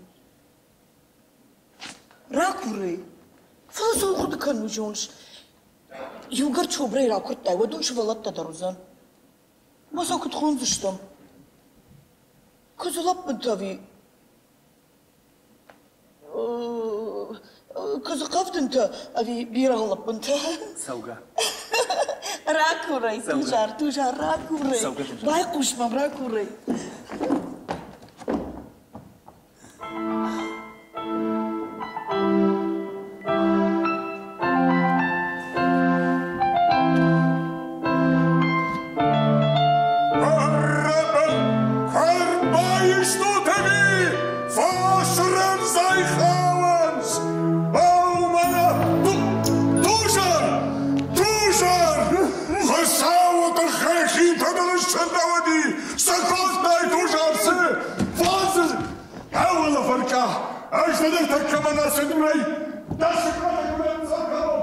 Ракурай. Фӕлӕ цӕуыл хъуыды кӕнын, зоныс? Иугӕр Чобрайы ракуырдтай, уӕд уын сывӕллӕттӕ дӕр уыдзӕн. Мӕ сӕ куыд хондзыстӕм? Куыдзы лӕппынтӕ ӕви Куыдзы хъӕвдынтӕ ӕви бирӕгъы лӕппынтӕ? Цӕугӕ. Ракурай, Тузар, Тузар, ракурай. Байхъус мӕм, ракурай. счындӕуыди? Цы кодтай, Тузар, цы? Фондз ӕуылы фыркъа! Ӕз дӕ ныртӕккӕ мӕнӕ цы дурӕй дӕ сыкъатӕ куы ныццӕвон!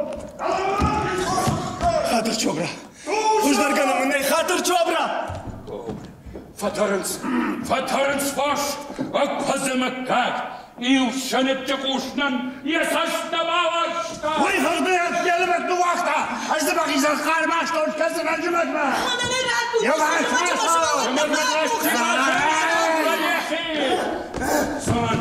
Хатыр Чобра! Хуыздӕр гӕнӕн мын нӕй, хатыр Чобра! Фӕтӕрынц, фӕтӕрынц фос, ӕккуыдзы мыггаг! Иу сӕныччы къуснӕн йӕ цӕст нӕ бауарзта. Уый хыгъды йӕ лымӕг ныууагъта, ӕз дзы мӕхицӕн хъарм астон скӕндзынӕн зымӕгмӕ. Цӕмӕн,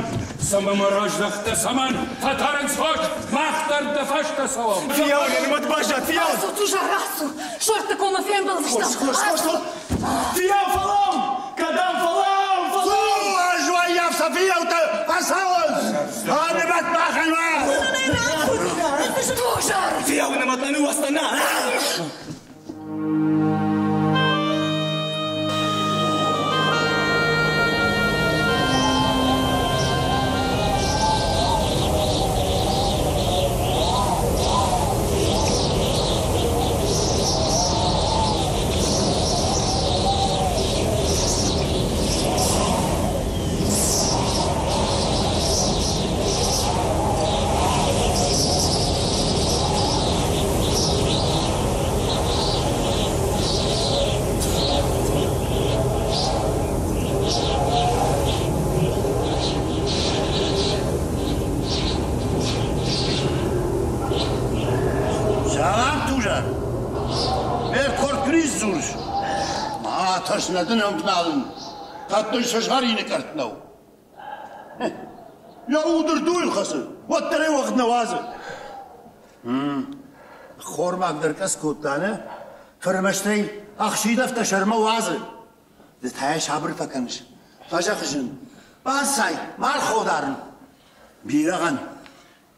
цӕмӕн мӕ раздӕхтӕ, цӕмӕн? Фӕтӕрынц фос, мах дӕр дӕ фӕстӕ цӕуӕм. Фийау, йӕ нымӕт баззад, фийау! Ацу, Тузар, ацу! Сорты комы фембӕлдзыстӕм! Хорз, хорз, хорз! Фийау, фӕлӕуу! Кӕдӕм фӕлӕуу, фӕлӕуу! Ӕз уаййаф сӕ фийӕуттӕ фӕцӕуынц! Нымӕт махӕн уа! Тузар! Фийауы нымӕт нӕ ныууагъта, нӕ! Салам, Тузар! Ме рдхорд Крис дзурыс? Ма тӕрс, нӕ дын ӕвналын. Кӕд дын сызгъӕрины къӕртт нӕу. Йӕ уд ӕрдуйыл хӕцы, уӕддӕр ӕй уӕгъд нӕ уадзы. Хормаг дӕр къӕдз кодта, нӕ? Фырмӕстӕй ӕхсидӕвтӕ сӕрмӕ уадзы. Ды та йӕ сабыр фӕкӕныс. Фӕзӕгъыс ын, банцай, мархо дарын. Бирӕгъӕн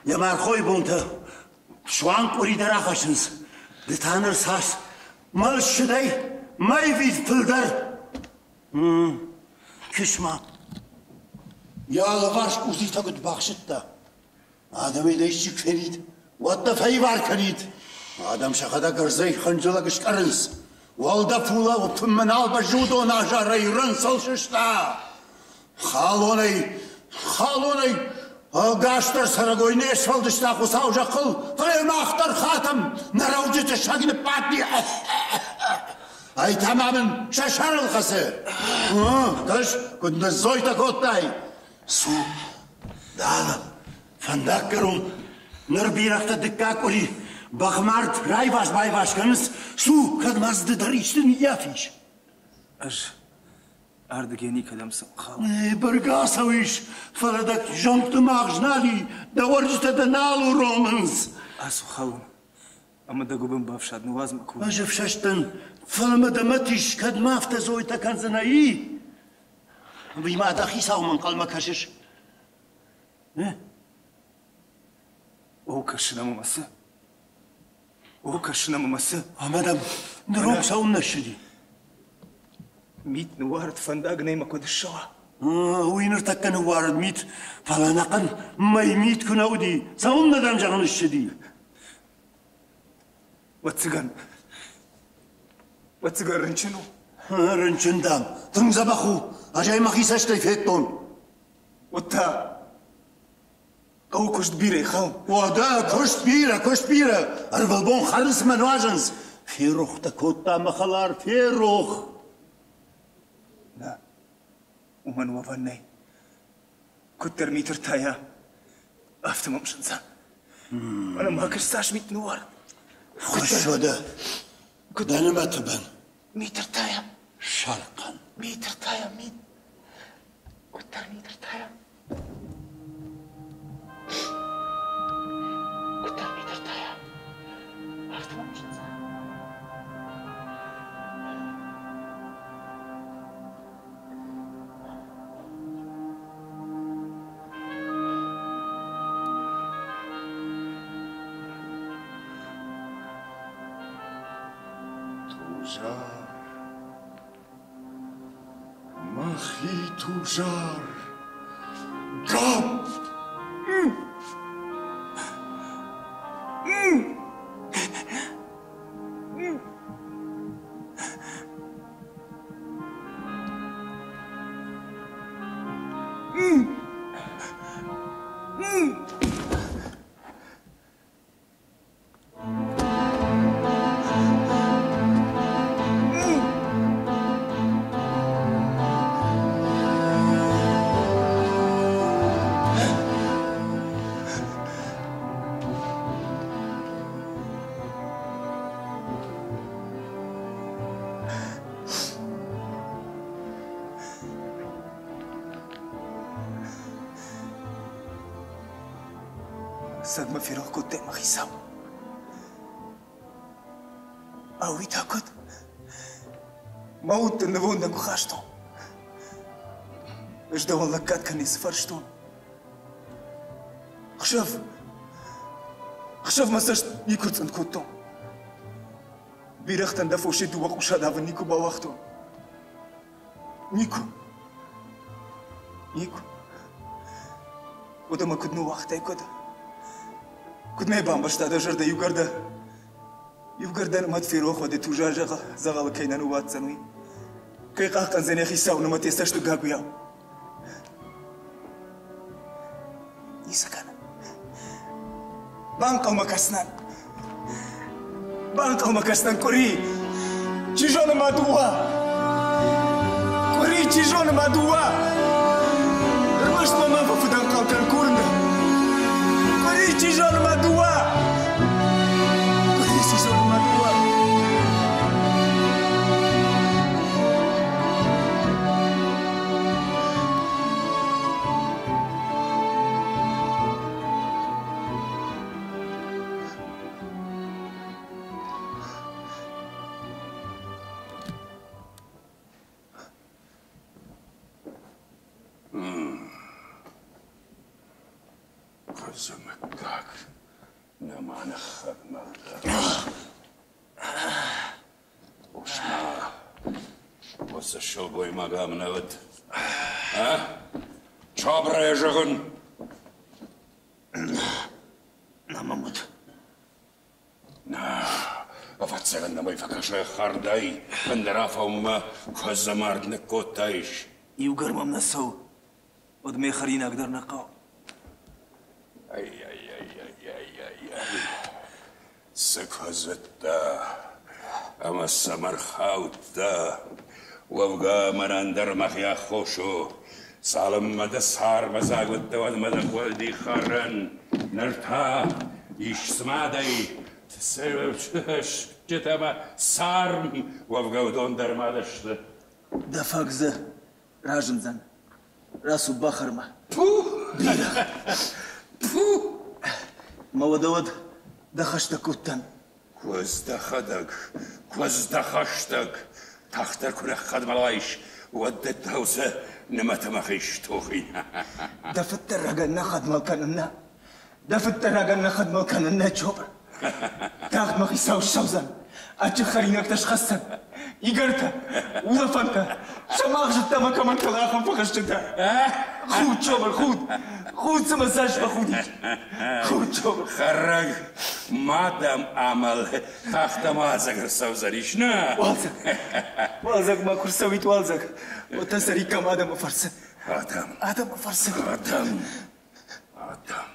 йӕ мархойы бонтӕ суанг къуыри дӕр ахӕссынц. Ды та ныр цас мӕлсыдӕй мӕй вид фылдӕр. Кыс-ма, йӕ алыварс къудзитӕ куыд бахсыдта. Адӕмӕй дӕ исчи куы фенид, уӕд дӕ фӕивар кӕнид. Адӕм сӕхӕдӕг ӕрдзӕй хынджылӕг скъӕрынц. Уӕлдӕф улӕфынмӕ нал бӕззы уыдон азарӕй рынцыл сыста. Халонӕй, халонӕй ӕгасдӕр цӕрӕгой не сфӕлдыста Хуыцау зӕххыл, фӕлӕ мах дӕр хатӕм, нӕ рӕуджыты саг ныббадти. Ай та ма мын сӕ сӕрыл хӕцы. Кӕс, куыд ныззойтӕ кодтай. Цу, дӕлӕ, фӕндаггӕрон. Ныр бирӕгътӕ дыккаг къуыри бӕхмард райваз-байваз кӕнынц. Цу, кӕд ма дзы ды дӕр исты ныййафис. Ӕз ардыгӕй никӕдӕм цӕуын. Бӕргӕ ацӕуис, фӕлӕ дӕ зондты магъз нал и, дӕ уӕрджытӕ дӕ нал уромынц. Ацу, халон, ӕмӕ дӕ гуыбын бафсад, ныууадз мӕ куы. Ӕз ӕфсӕст дӕн, фӕлӕ мӕ дӕ мӕт ис, кӕд ма афтӕ зойтӕ кӕндзынӕ, и? Ӕви ма дӕ хицаумӕ ӕнхъӕлмӕ кӕсыс? О, кӕсын ӕмӕ мӕ цы? О, кӕсын ӕмӕ мӕ цы? Ӕмӕ дӕм ныронг цӕуыннӕ ссыди? Мит ныууарыд, фӕндаг нӕй мӕ куыд ссӕуа? Уый ныртӕккӕ ныууарыд мит, фӕлӕ ӕнӕхъӕн мӕй мит куы нӕ уыди, цӕуыннӕ дӕм зӕгъын ссыди? Ӕвӕццӕгӕн, ӕвӕццӕгӕн рынчын у. Рынчын, дам, тынг дзӕбӕх у, ӕз ӕй мӕхи цӕстӕй федтон. Уӕд та хъӕуы куыст бирӕ хал. Уӕдӕ куыст бирӕ, куыст бирӕ. Ӕрвылбон хӕрынц мӕ нуазынц. Ферох дӕ кодта мӕ хӕлар, ферох. Нӕ, уымӕн уӕвӕн нӕй. Куыддӕр мит ӕртайа, афтӕ мӕм зындзӕн. Мӕнӕ ма кӕс, цас мит ныууарыд. Хуысс уӕдӕ, дӕ нымӕты бын. Мит ӕртайа. Сӕрхъӕн. Мит ӕртайа, мит. Куыддӕр мит ӕртайа. Куыддӕр мит ӕртайа, афтӕ мӕм зындзӕн. Тузар, мӕхи Тузар, гӕпп! Ӕцӕг мӕ ферох кодтай, мӕ хицау. Ау, уый та куыд? Мӕ уд дын нывондӕн куы хастон. Ӕз дӕуӕн лӕггад кӕнын цы фарстон? Хсӕв, хсӕв мӕ цӕст никуы рцъынд кодтон. Бирӕгътӕн дӕ фосӕй дыууӕ къусы адавын никуы бауагътон. Никуы. Никуы. Уӕдӕ мӕ куыд ныууагътай, куыд? Куыд мӕ бамбӕрста дӕ зӕрдӕ иугӕр дӕ иугӕр дӕ нымӕт ферох уӕд Тузар дзӕгъӕлы кӕй нӕ ныууадздзӕн, уый? Кӕй хъахъхъӕндзӕн йӕ хицау нымӕт йӕ цӕсты гагуыйау? Ницы кӕны. Банхъӕлмӕ кӕсынӕн. Банхъӕлмӕ кӕсынӕн къуыри. Чи зоны ма дыууӕ. Къуыри, чи зоны ма дыууӕ. Ӕрмӕст мӕ ма фӕфыдӕнхъӕл кӕн, курын дӕ. Къуыри, чи зоны ма дыууӕ. Къуыри, чи зоны ма дыууӕ. Куыдзы мыггаг нӕма ныххӕдмӕл дӕ. Хъус-ма, уыцы сылгоймаг ам нӕ уыд? А? Чабрайӕ зӕгъын. Нӕ мӕм уыд. Нӕ, ӕвӕццӕгӕн нӕм ӕй фӕкӕса хӕрдӕй, ӕндӕр афонмӕ куыдзы мард ныккодтаис. Иугӕр мӕм нӕ цӕуы, уӕд мӕ хӕринаг дӕр нӕ хъӕуы. Ай-ай-ай-ай-ай-ай-ай. Цы куыдзыдтӕ ӕмӕ цӕмӕ рхаудтӕ? Уӕвгӕ мӕнӕн дӕр мӕхи аххос у. Цалынмӕ дӕ цармӕ дзаг уыдтӕ, уӕдмӕ дӕ хъуыди хӕрын. Ныр та ис цымадӕй стджытӕ ӕмӕ царм, уӕвгӕ уыдон дӕр ма сты. Дӕ фаг дзы разындзӕн. Рацу бахӕрмӕ. Пу! Бирӕ. Пу! Мӕ уӕдӕ уӕд дӕ хӕстӕг кодтан. Куыдз дӕхӕдӕг, куыдз дӕ хӕстӕг, тагъддӕр куы ныххӕдмӕлаис, уӕд дӕ дӕуцы нымӕты мӕхи стухин. Дӕ фыддӕрагӕн нӕ хӕдмӕл кӕнын нӕ. Дӕ фыддӕрагӕн нӕ хӕдмӕл кӕнын нӕ, Чобр. Тагъд мӕ хицау ссӕудзӕн, адджын хӕринӕгтӕ схӕсдзӕн, игӕртӕ, улӕфӕнтӕ, сӕ магъзыдтӕ ӕмӕ кӕмӕн кӕла, ахӕм фӕхӕсджынтӕ. Худ, Чобр, худ! Худ, цымӕ цас фӕхудис? Худ, Чобр! Хӕрӕг, ма дӕм амӕл, тагъд ӕмӕ ӕцӕг ӕрцӕудзӕнис, нӕ? Уалдзӕг, уалдзӕг ма куы рцӕуид, уалдзӕг, уӕд та цӕриккам адӕмы фӕрцы. Адӕм. Адӕмы фӕрцы. Адӕм. Адӕм.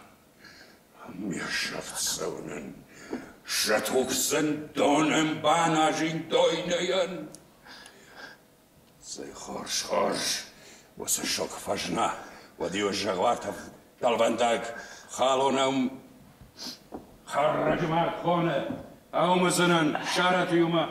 Ме сӕфт цӕуынӕн сӕ туг сын донӕн баназин дойныйӕн. Цӕй хорз, хорз, уыцы сок фӕзына, уӕд-иу зӕгъуатов дӕлвӕндаг халонӕн хӕррӕджы мард хоны, аумыдзынӕн сарат иумӕ.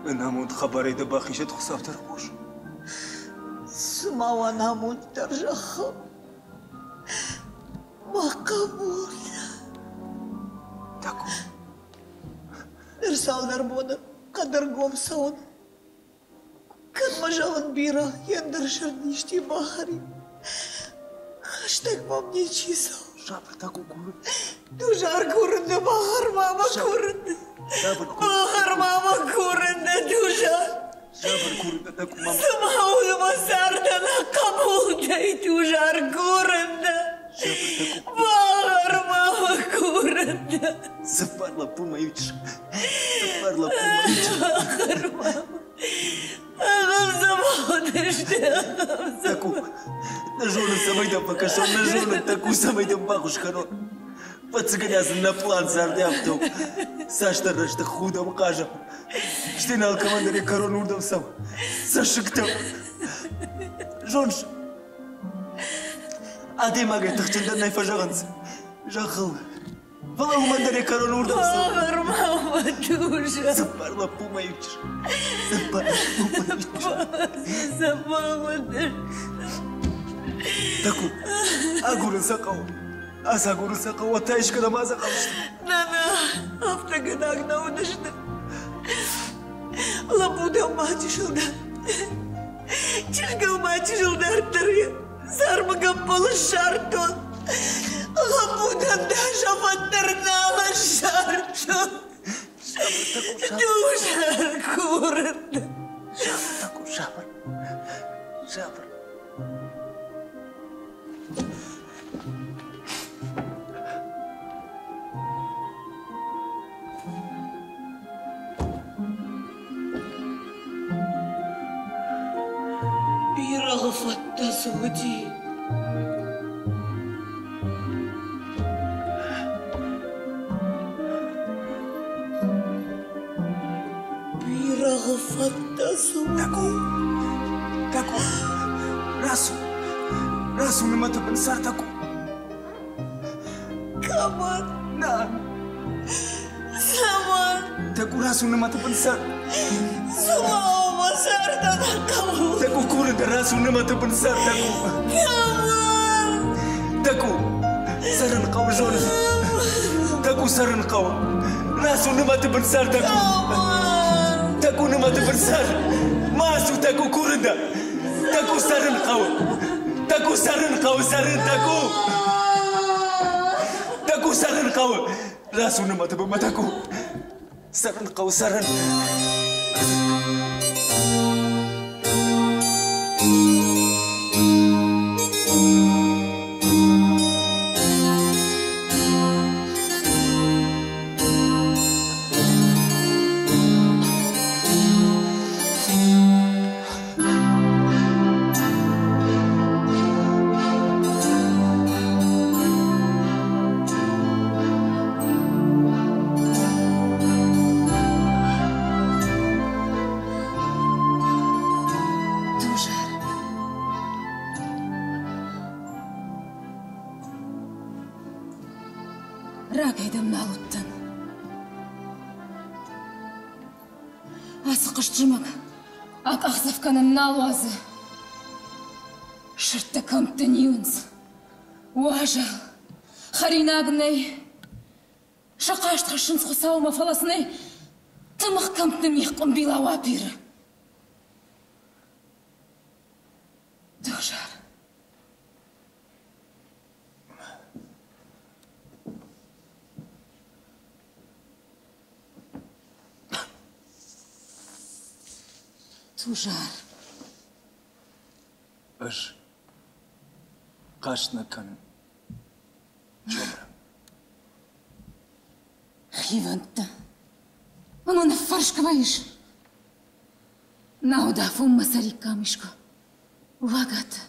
Ӕнамонд хабарӕй дӕ бахизӕд Хуыцау тӕрхъус. Цыма у ӕнамонддӕр зӕххыл. Мӕ хъӕбул. Таку. Ныр цалдӕр боны хъӕдӕргом цӕуын. Кӕд мӕ зӕгъын бирӕ, йе ндӕр сырднизти бахӕрин. Хӕстӕг мӕм ничи цӕуы. Сабыр Таку курын. Дузар курын дӕ, бахӕр мама курын. Бахӕр мама курын дӕ, Дузар. Сабыр курын дӕ, Тӕку, мама. Цыма у мӕ цардӕн хъӕбултӕй тузар курын дӕ. Багъӕр ма мӕ курын дӕ. Цыппар лӕппу мӕ иу чызг. Цыппар лӕппу мӕ иу чызг. Багъӕр ма мӕ. Ахӕм цӕмӕ уыдысты, ахӕм Тӕку, нӕ зонын, цӕмӕй дӕм фӕкӕсон, нӕ зонын, Тӕку, цӕмӕй дӕм баххуыс кӕнон. Фӕцыгӕнӕ сын нӕ пълан царды афтӕ у. Цасдӕр рӕстӕг худӕм, хъазӕм. Стӕй нал алкӕмӕн дӕр йӕ кӕрон уырдӕм цӕуы. Цӕссыгтӕ. Зоныс, адӕймагӕй тыхджындӕр нӕ фӕзӕгъынц. Зӕххыл. Фӕлӕ уымӕн дӕр йӕ кӕрон уырдӕм цӕуы. Цыппар лӕппумӕ иу чызг. Цыппар лӕппумӕ иу чызг. Таку, агурын сӕ хъӕуы. Ацагурын сӕ хъӕуы, уӕд та искӕдӕм адзӕгъӕл сты. Нана, афтӕ гӕнаг нӕ уыдысты. Лӕппу дӕм ма чысыл дӕр, чызгыл ма чысыл дарддӕр йӕ цармы гӕппӕл ссардтон. Лӕппу дӕм дӕ сӕфӕт дӕр нал ссардтон. Дузар курын. Сабыр, Таку, сабыр. Сабыр. Бирӕгъы фӕдтӕ цы уыди? Бирӕгъы фӕдтӕ цы уыди? Таку, Таку, рацу, рацу нымӕты бын сӕр, Таку. Кӕмӕн? Нӕ. Цӕмӕн? Таку рацу нымӕты бын сӕр. Цыма мӕ зӕрдӕ нӕ хъӕуы. Таку курын дӕ рацу нымӕты бын сӕр, Таку. Кӕмӕн? Таку, цӕрын хъӕуы, зоныс? Таку цӕрын хъӕуы. Рацу нымӕты бын сӕр, Таку. Таку нымӕты бын сӕр. Ма ацу, Таку, курын дӕ. Таку цӕрын хъӕуы. Таку цӕрын хъӕуы, цӕрын, Таку. Таку цӕрын хъӕуы. Рацу нымӕты бынмӕ, Таку. Цӕрын хъӕуы, цӕрын. Тузар. Рагӕй дӕм нал уыдтӕн. Ацы хъызт зымӕг акъахдзӕф кӕнын нал уадзы. Сырдтӕ кӕмтты ниуынц. Уазал. Хӕринаг нӕй. Сӕ хъаст хӕссынц Хуыцаумӕ, фӕлӕ сын ӕй тымыгъ кӕмтты мигъ къуымбилау апиры. Дозар. Тузар. Ӕз хъаст нӕ кӕнын. Чобра. Хивӕндтӕ. Ӕмӕ ныффӕрск вӕййыс. Науд афонмӕ цӕриккам искуы. Лӕгӕты.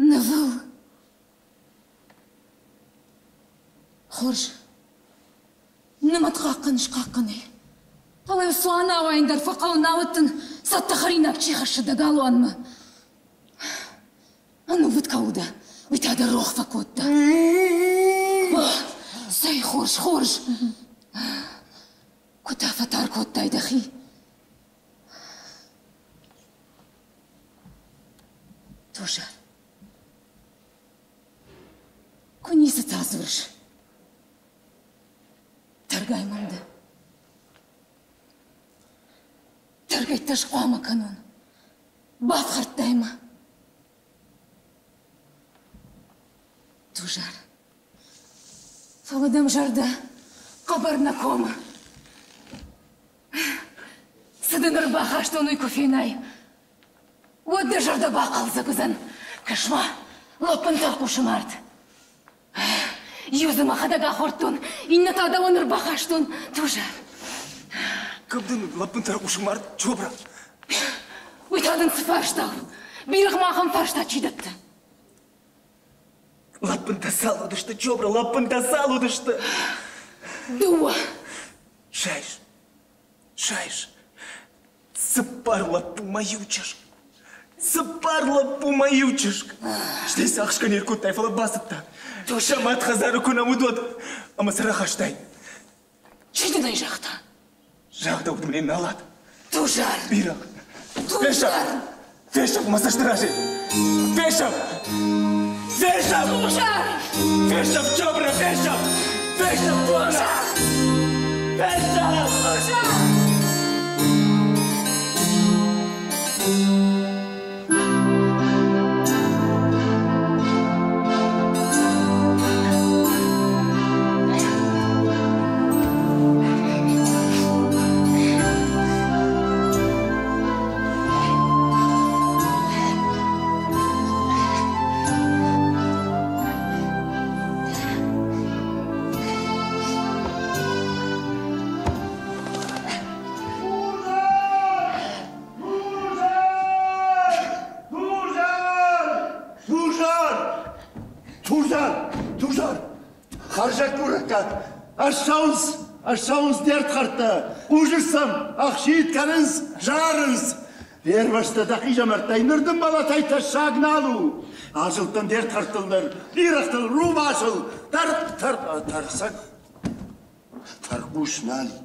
Нывыл. Хорз. Нымӕт хъахъхъӕн схъахъхъӕнӕй. Фӕлӕ цуаны ауайын дӕр фӕхъӕуы, науӕд дын цӕттӕ хӕринаг чи хӕссы дӕ галуанмӕ. Ӕнувыд кӕуыл дӕ, уый та дӕ рох фӕкодта. Цӕй хорз, хорз. Куы та фӕтар кодтай дӕхи. Тузар. Куы ницы та дзурыс. Тӕргай мӕм дӕ. Тӕргӕйттӕ схъуамӕ кӕнон. Бафхӕрдтай мӕ. Тузар. Фӕлӕ дӕм зӕрдӕ хъӕбӕр нӕ комы. Цы дын ӕрбахастон, уый куы фенай, уӕд дӕ зӕрдӕ бахъӕлдзӕг уыдзӕн. Кӕс-ма, лӕппын тӕрхъусы мард. Иу дзы мӕхӕдӕг ахордтон, иннӕ та дӕуӕн ӕрбахастон, Тузар. Кӕм дын лӕппын тӕрхъусы мард, Чобра? Уый та дын цы фарста у? Бирӕгъмӕ ахӕм фарста чи дӕтты? Лӕппынтӕ цал уыдысты, Чобра, лӕппынтӕ цал уыдысты? Дыууӕ. Сайыс, сайыс. Цыппар лӕппу мӕ иу чызг. Цыппар лӕппу мӕ иу чызг. Стӕй сӕ ӕхсгӕ не ркодтай, фӕлӕ бацыдтӕ. Сӕ мад хӕдзары куы нӕ уыд, уӕд ӕмӕ сӕ рахастай. Чи дын ӕй загъта? Загъдӕуыд мын налат. Тузар! Бирӕгъ! Фесӕф! Фесӕф мӕ цӕсты разӕй! Фесӕф! Фесӕф! Тузар! Фесӕф, Чобра, фесӕф! Фесӕф, Чобра! Фесӕф! Тузар! Тузар! Тузар! Тузар! Хӕрзӕггурӕггаг! Ӕрцӕуынц, ӕрцӕуынц де рдхӕрдтӕ, хъусыс сӕм, ӕхситт кӕнынц, зарынц. Фервӕзтӕ дӕ хъизӕмӕрттӕй, ныр дын мӕлӕтӕй тӕссаг нал у. Азылдтӕн де рдхӕрдтыл ныр, бирӕгътыл, рувасыл, тӕр, тӕр, тӕрсӕг, тӕрхъус нал и.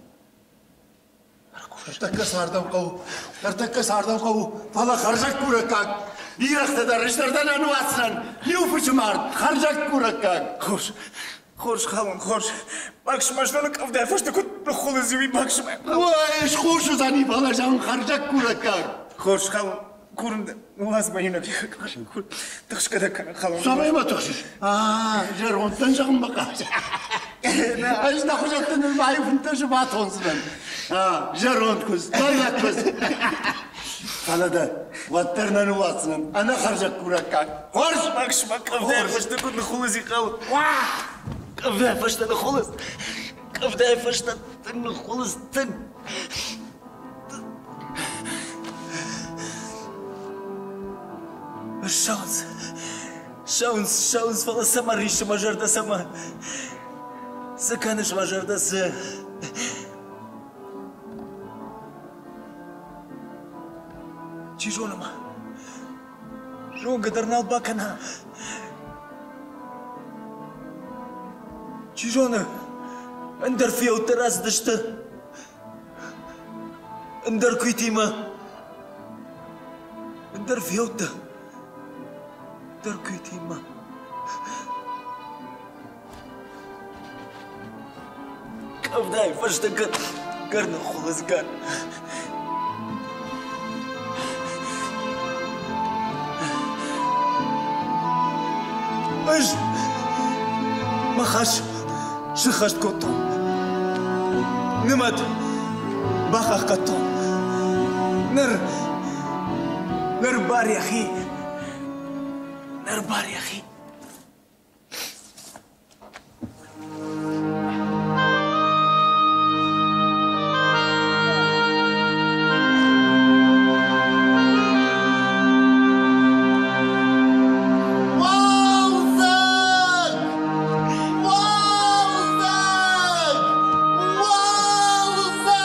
Ныртӕккӕ цардӕм хъӕуы, ныртӕккӕ цардӕм хъӕуы, фӕлӕ хӕрзӕггурӕггаг. Бирӕгътӕ дӕр зӕрдӕ нӕ ныуадздзӕн, иу фысы мард, хӕрзӕггурӕггаг. Хорз, хорз, халон, хорз. Баксмӕ зноны къӕвдайы фӕстӕ куыд ныххуылыдз уый баксмӕ. Ой, схус уыдзӕни, фӕлӕ зӕгъын хӕрзӕггурӕггаг. Хорз, халон, курын дӕ, уадз мӕ иунӕг тыхсгӕ дӕ кӕнын, халон. Цӕмӕй ма тыхсыс? А, зӕрондтӕн зӕгъын мӕ хъазы. Ӕз нӕ хуызӕтты нырма иу фынддӕсы батондзынӕн. Зӕронд куыдз, дӕллаг куыдз. Фӕлӕ дӕ уӕддӕр нӕ ныууадздзынӕн ӕнӕ хӕрзӕггурӕггаг. Хорз! Максимӕ къӕвдайы фӕстӕ куыд ныххуылыдз и хъӕу. Къӕвдайы фӕстӕ ныххуылыдз. Къӕвдайы фӕстӕ тынг ныххуылыдз, тынг. Ссӕуынц, ссӕуынц, ссӕуынц, фӕлӕ цӕмӕ риссы мӕ зӕрдӕ, цӕмӕ? Цы кӕныс, мӕ зӕрдӕ, цы? Чи зоны ма, зонгӕ дӕр нал бакӕна. Чи зоны, ӕндӕр фиӕуттӕ рацыдысты. Ӕндӕр куыйтимӕ, ӕндӕр фиӕуттӕ, ӕндӕр куыйтимӕ. Къӕвдайы фӕстӕ гӕр ныххуылыдз гӕр. Ӕз мӕ хӕс сыххӕст кодтон. Нымӕт бахъахъхъӕдтон. Ныр, ныр бар йӕхи, ныр бар йӕхи. Уалдзӕг! Уалдзӕг! Уалдзӕг!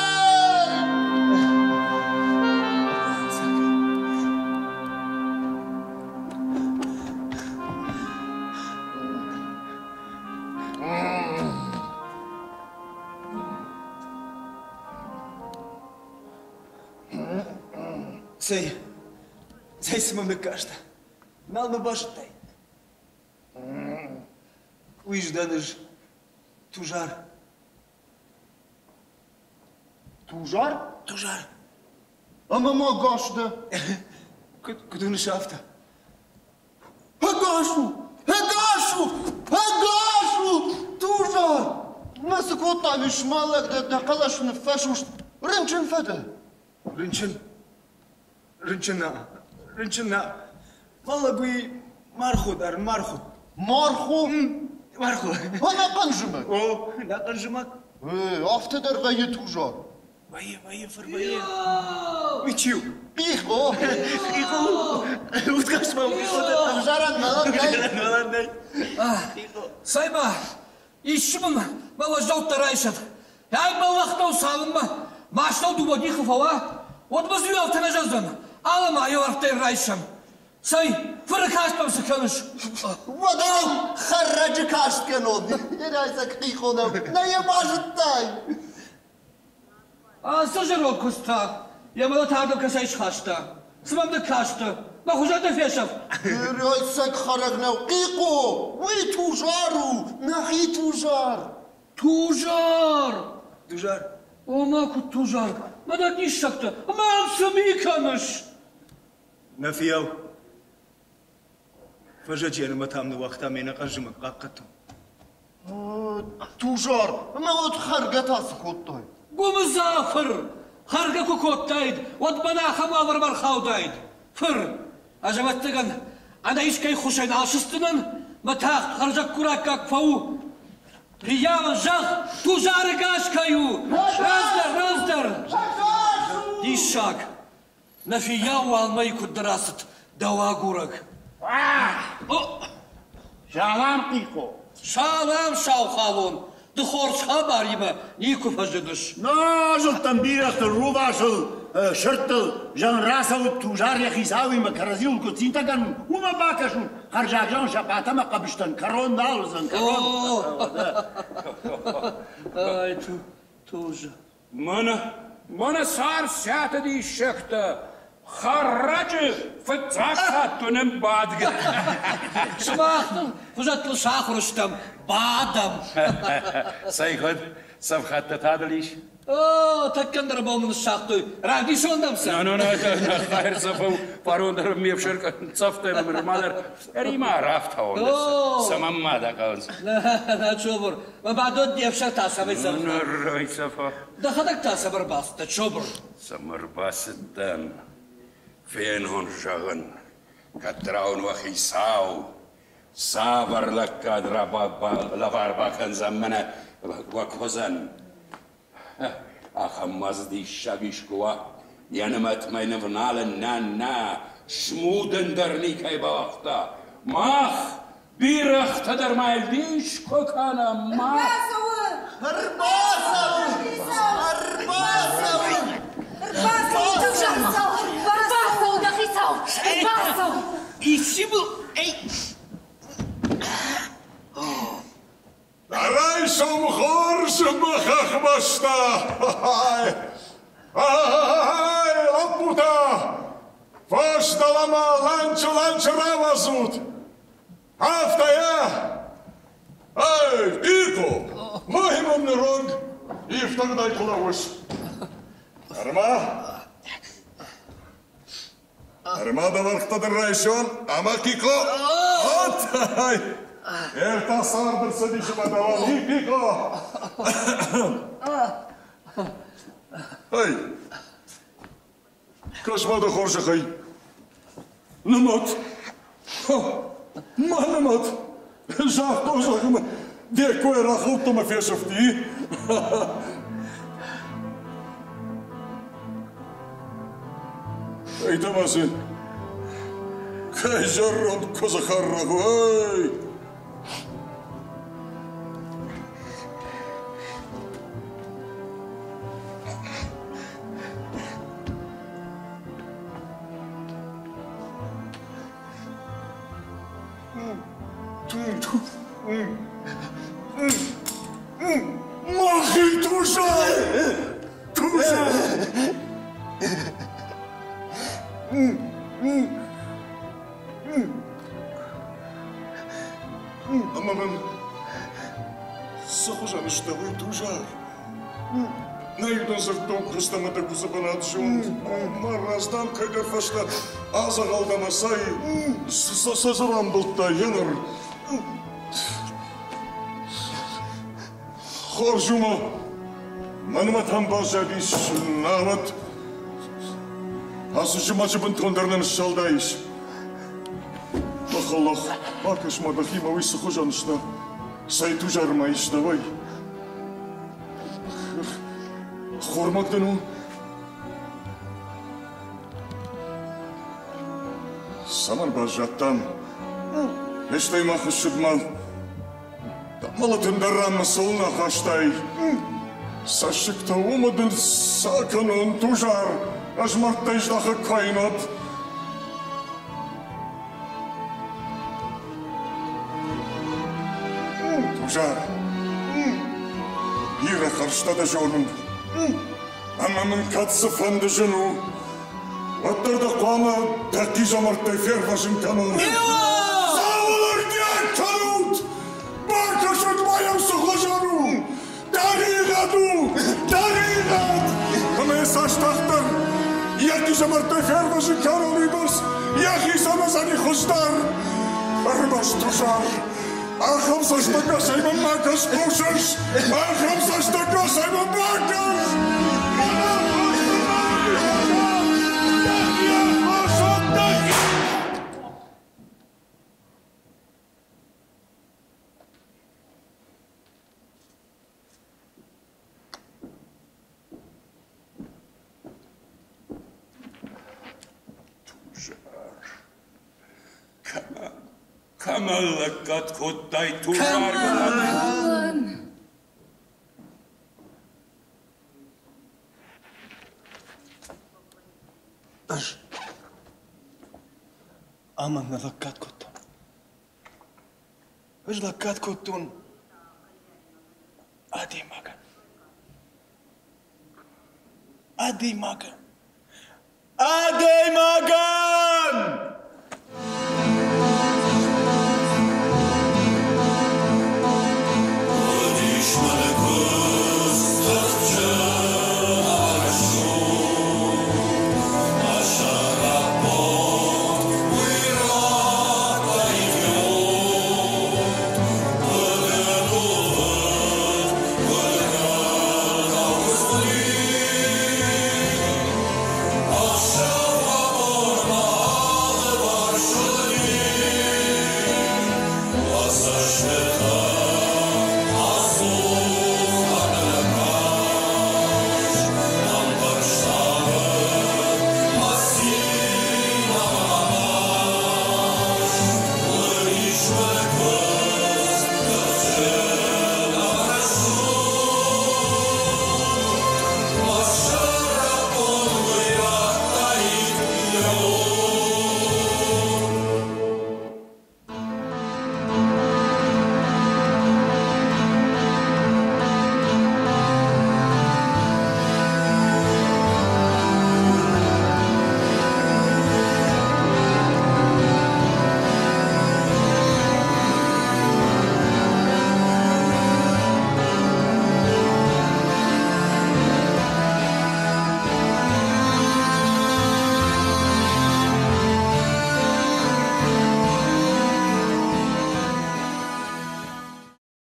Цӕй, цӕй цы мӕм ныккастӕ? Нал мӕ базыдтай? Уый сдӕн ӕз, Тузар. Тузар? Тузар. Ӕмӕ ма гас дӕ? Куыд уыныс афтӕ? Ӕгас у! Ӕгас у! Ӕгас у! Тузар! Мӕ цы кодтай, смӕлӕг дӕ, дӕ хъӕлӕс ныффӕсуст. Рынчын фӕдӕ. Рынчын. Рынчын нӕ. Рынчын нӕ. Фӕлӕ уый мархо дӕр, мархо. Мархо? Мархо. Ӕнӕхъӕн зымӕг? О, ӕнӕхъӕн зымӕг. Афтӕ дӕр вӕййы Тузар. Вӕййы, вӕййы, фыр вӕййы. Уый чи у? Къихо. Къихо у. Удгас ма у Къихо дӕр. Ӕвзарӕн мӕлӕт нӕй. Ӕвзарӕн мӕлӕт нӕй. Къихо. Цӕй-ма, исчи мын мӕ уӕззӕуттӕ райсӕд. Ай бӕллӕх нӕу цалынмӕ мастау дыууӕ дихы фӕуа, уӕдмӕ дзы иу афтӕ нӕ зӕгъдзӕн, алы-ма йӕ уӕргътӕй райсӕм. Цӕй, фыры каст мӕм цы кӕныс? Уӕдӕ хӕрӕджы каст кӕнон, Ерӕйцӕг Къихонау, нӕ йӕ базыдтай? Ацы зӕронд куыдз та йӕ мӕлӕт ардӕм кӕцӕй схаста? Цы мӕм ныккасты? Мӕ хуызӕн дӕ фесӕф! Ерӕйцӕг хӕрӕг нӕу, Къикъо! Уый Тузар у, нӕхи Тузар! Тузар! Тузар? Ома куыд Тузар? Мӕнӕ диссӕгтӕ! Мӕн цы ми кӕныс? Нӕ фийау. Фӕзӕджы йӕ нымӕтӕм ныууагъта ме нӕхъӕн зымӕг хъахъхъӕдтон. Тузар, ӕмӕ уӕд хӕргӕ та цы кодтай? Гуымыдза фыр! Хӕргӕ куы кодтаид, уӕд мӕнӕ ахӕм уавӕрмӕ ӕрхаудаид. Фыр! Ӕз, ӕвӕццӕгӕн, ӕнӕ искӕй ххуысӕй нал сыстдзынӕн, мӕ тагъд хӕрзӕггурӕггаг фӕу. Фиййауӕн зӕгъ, Тузары гас кӕй у! Раздӕр, раздӕр! Диссаг! Нӕ фиййау уалмӕй куыддӕр ацыд дӕу агурӕг. Салам, Къикъо! Салам, сау халон! Ды хорз хабаримӕ никуы фӕзыныс. Нӕ зылдтӕн бирӕгътыл, рувасыл, сырдтыл, зӕгъын, рацӕут Тузар йӕ хицауимӕ кӕрӕдзиуыл куыд цинтӕ кӕнут, уымӕ бакӕсут, хӕрзаг зӕгъын сӕ хъатӕмӕ хъӕбыстӕн кӕрон нал уыдзӕн, кӕрон. Ай, Туза. Мӕнӕ, мӕнӕ царциаты диссӕгтӕ! Хӕрӕджы фыццаг хатт уынын бадгӕ. Сымах хуызӕттыл сахуыр стӕм, бадӕм. Цӕй куыд, цӕфхӕдтӕ та дыл ис? О, тӕккӕ ндӕр бон мын ссагътой. Равдисон дӕм сӕ? На, на, на, хайр цӕфау, фарон дӕр ме фсӕр цӕфтӕ нырма дӕр ӕри-ма рафтауон. Цӕмӕн ма дӕ хъӕуынц? Нӕ, Чобур, мӕ бадон де фсӕр та цӕмӕй цӕфта? Ныррой цӕфа. Дӕхӕдӕг та цӕмӕ рбацыдтӕ, Чобур? Цӕмӕ рбацыдтӕн, фенон, зӕгъын, кӕддӕрау уӕ хицау цавӕр лӕггад лӕвар бакӕндзӕн мӕнӕ уӕ куыдзӕн. Ахӕм ма дзы диссаг искуы уа, йӕ нымӕтмӕ нывналын нӕ, нӕ, смудын дӕр никӕй бауагъта. Мах бирӕгътӕ дӕр ма йыл дис куы кӕнӕм, мах. Ӕрбацӕуы! Ӕрбацӕуы! Ӕрбацӕуы! Ӕрбацӕуы! Ӕрбацӕуы дӕ хицау! Ӕрбацӕуы! Исчи был, эй! Райсом хорз мӕ хӕхбӕстӕ! Ай, лӕппутӕ! Фӕстӕмӕ ланчы-ланч рауадзут! Афтӕ йӕ! Ай, Къикъо, мӕхи мӕм ныронг ифтыгъдӕй куы лӕууыс. Ӕрма, Ӕрма дӕ уӕргътӕ дын райсон ӕмӕ Кико! От-ай! Ӕртӕ царды рцыдис ӕмӕ дӕуӕн и Кико! Эй! Кӕс-ма дӕ хорзӕхӕй! Нымӕт! Ма нымӕт! Загътон, зӕгъын, де ккой рахылдта мӕ фесӕфти. Эй, Кӕй зӕронд куыдзы хӕррӕгъ, ой! Махи Тузар! Тузар! Ӕмӕ мын цы хуызӕн сдӕ уый, Тузар? Нӕ иу дын дзырдтон куыст ӕмӕ дӕ куыдзы бынат зонд. Мӕ раздӕн кӕйдӕр фӕстӕ адзӕгъӕл дӕ мӕ цӕй, цы дзы рамбылдтай еныр? Хорз у мӕ, мӕнмӕ там баззадис, науӕд. Ацы зымӕджы бынтондӕр нӕ ныссалдаис. Ох, бакӕс ма дӕхимӕ, уый цы хуызӕн сдӕ? Цӕй тузар ма ис дӕуӕй? Хормаг дын у? Цӕмӕн баззадтӕн? Стӕй ма хуыссыдмӕ мӕлӕт ӕндӕр ранмӕ цӕуылнӕ ахастай? Цӕссыгтӕ уымӕ дын цы акӕнон, Тузар? Ӕз мӕрдтӕй здӕхӕг куы Тузар, бирӕ хӕрзтӕ дӕ зонын. Ӕмӕ мын кӕд цыфӕнды зын у, уӕддӕр дӕ хъуамӕ дӕ хъизӕмӕрттӕй фервӕзын кӕнон. Цӕуыл ӕрдиаг кӕнут? Бакӕсут ма йӕм цы хуызӕн у! Тӕригъӕд у! Тӕригъӕд! Ӕмӕ йӕ цас тагъддӕр йӕ хъизӕмӕрттӕй фервӕзын кӕнон, уыйбӕрц йӕхицӕн уыдзӕни хуыздӕр. Ӕрмӕст Тузар, ахӕм цӕстӕнгасӕй мӕм ма кӕс, хъусыс? Ахӕм цӕстӕнгасӕй мӕм ма кӕс! Кӕмӕн лӕггад кодтай, Тузар? Кӕмӕн? Ӕз амӕн нӕ лӕггад кодтон. Ӕз лӕггад кодтон адӕймагӕн. Адӕймагӕн. Адӕймагӕн!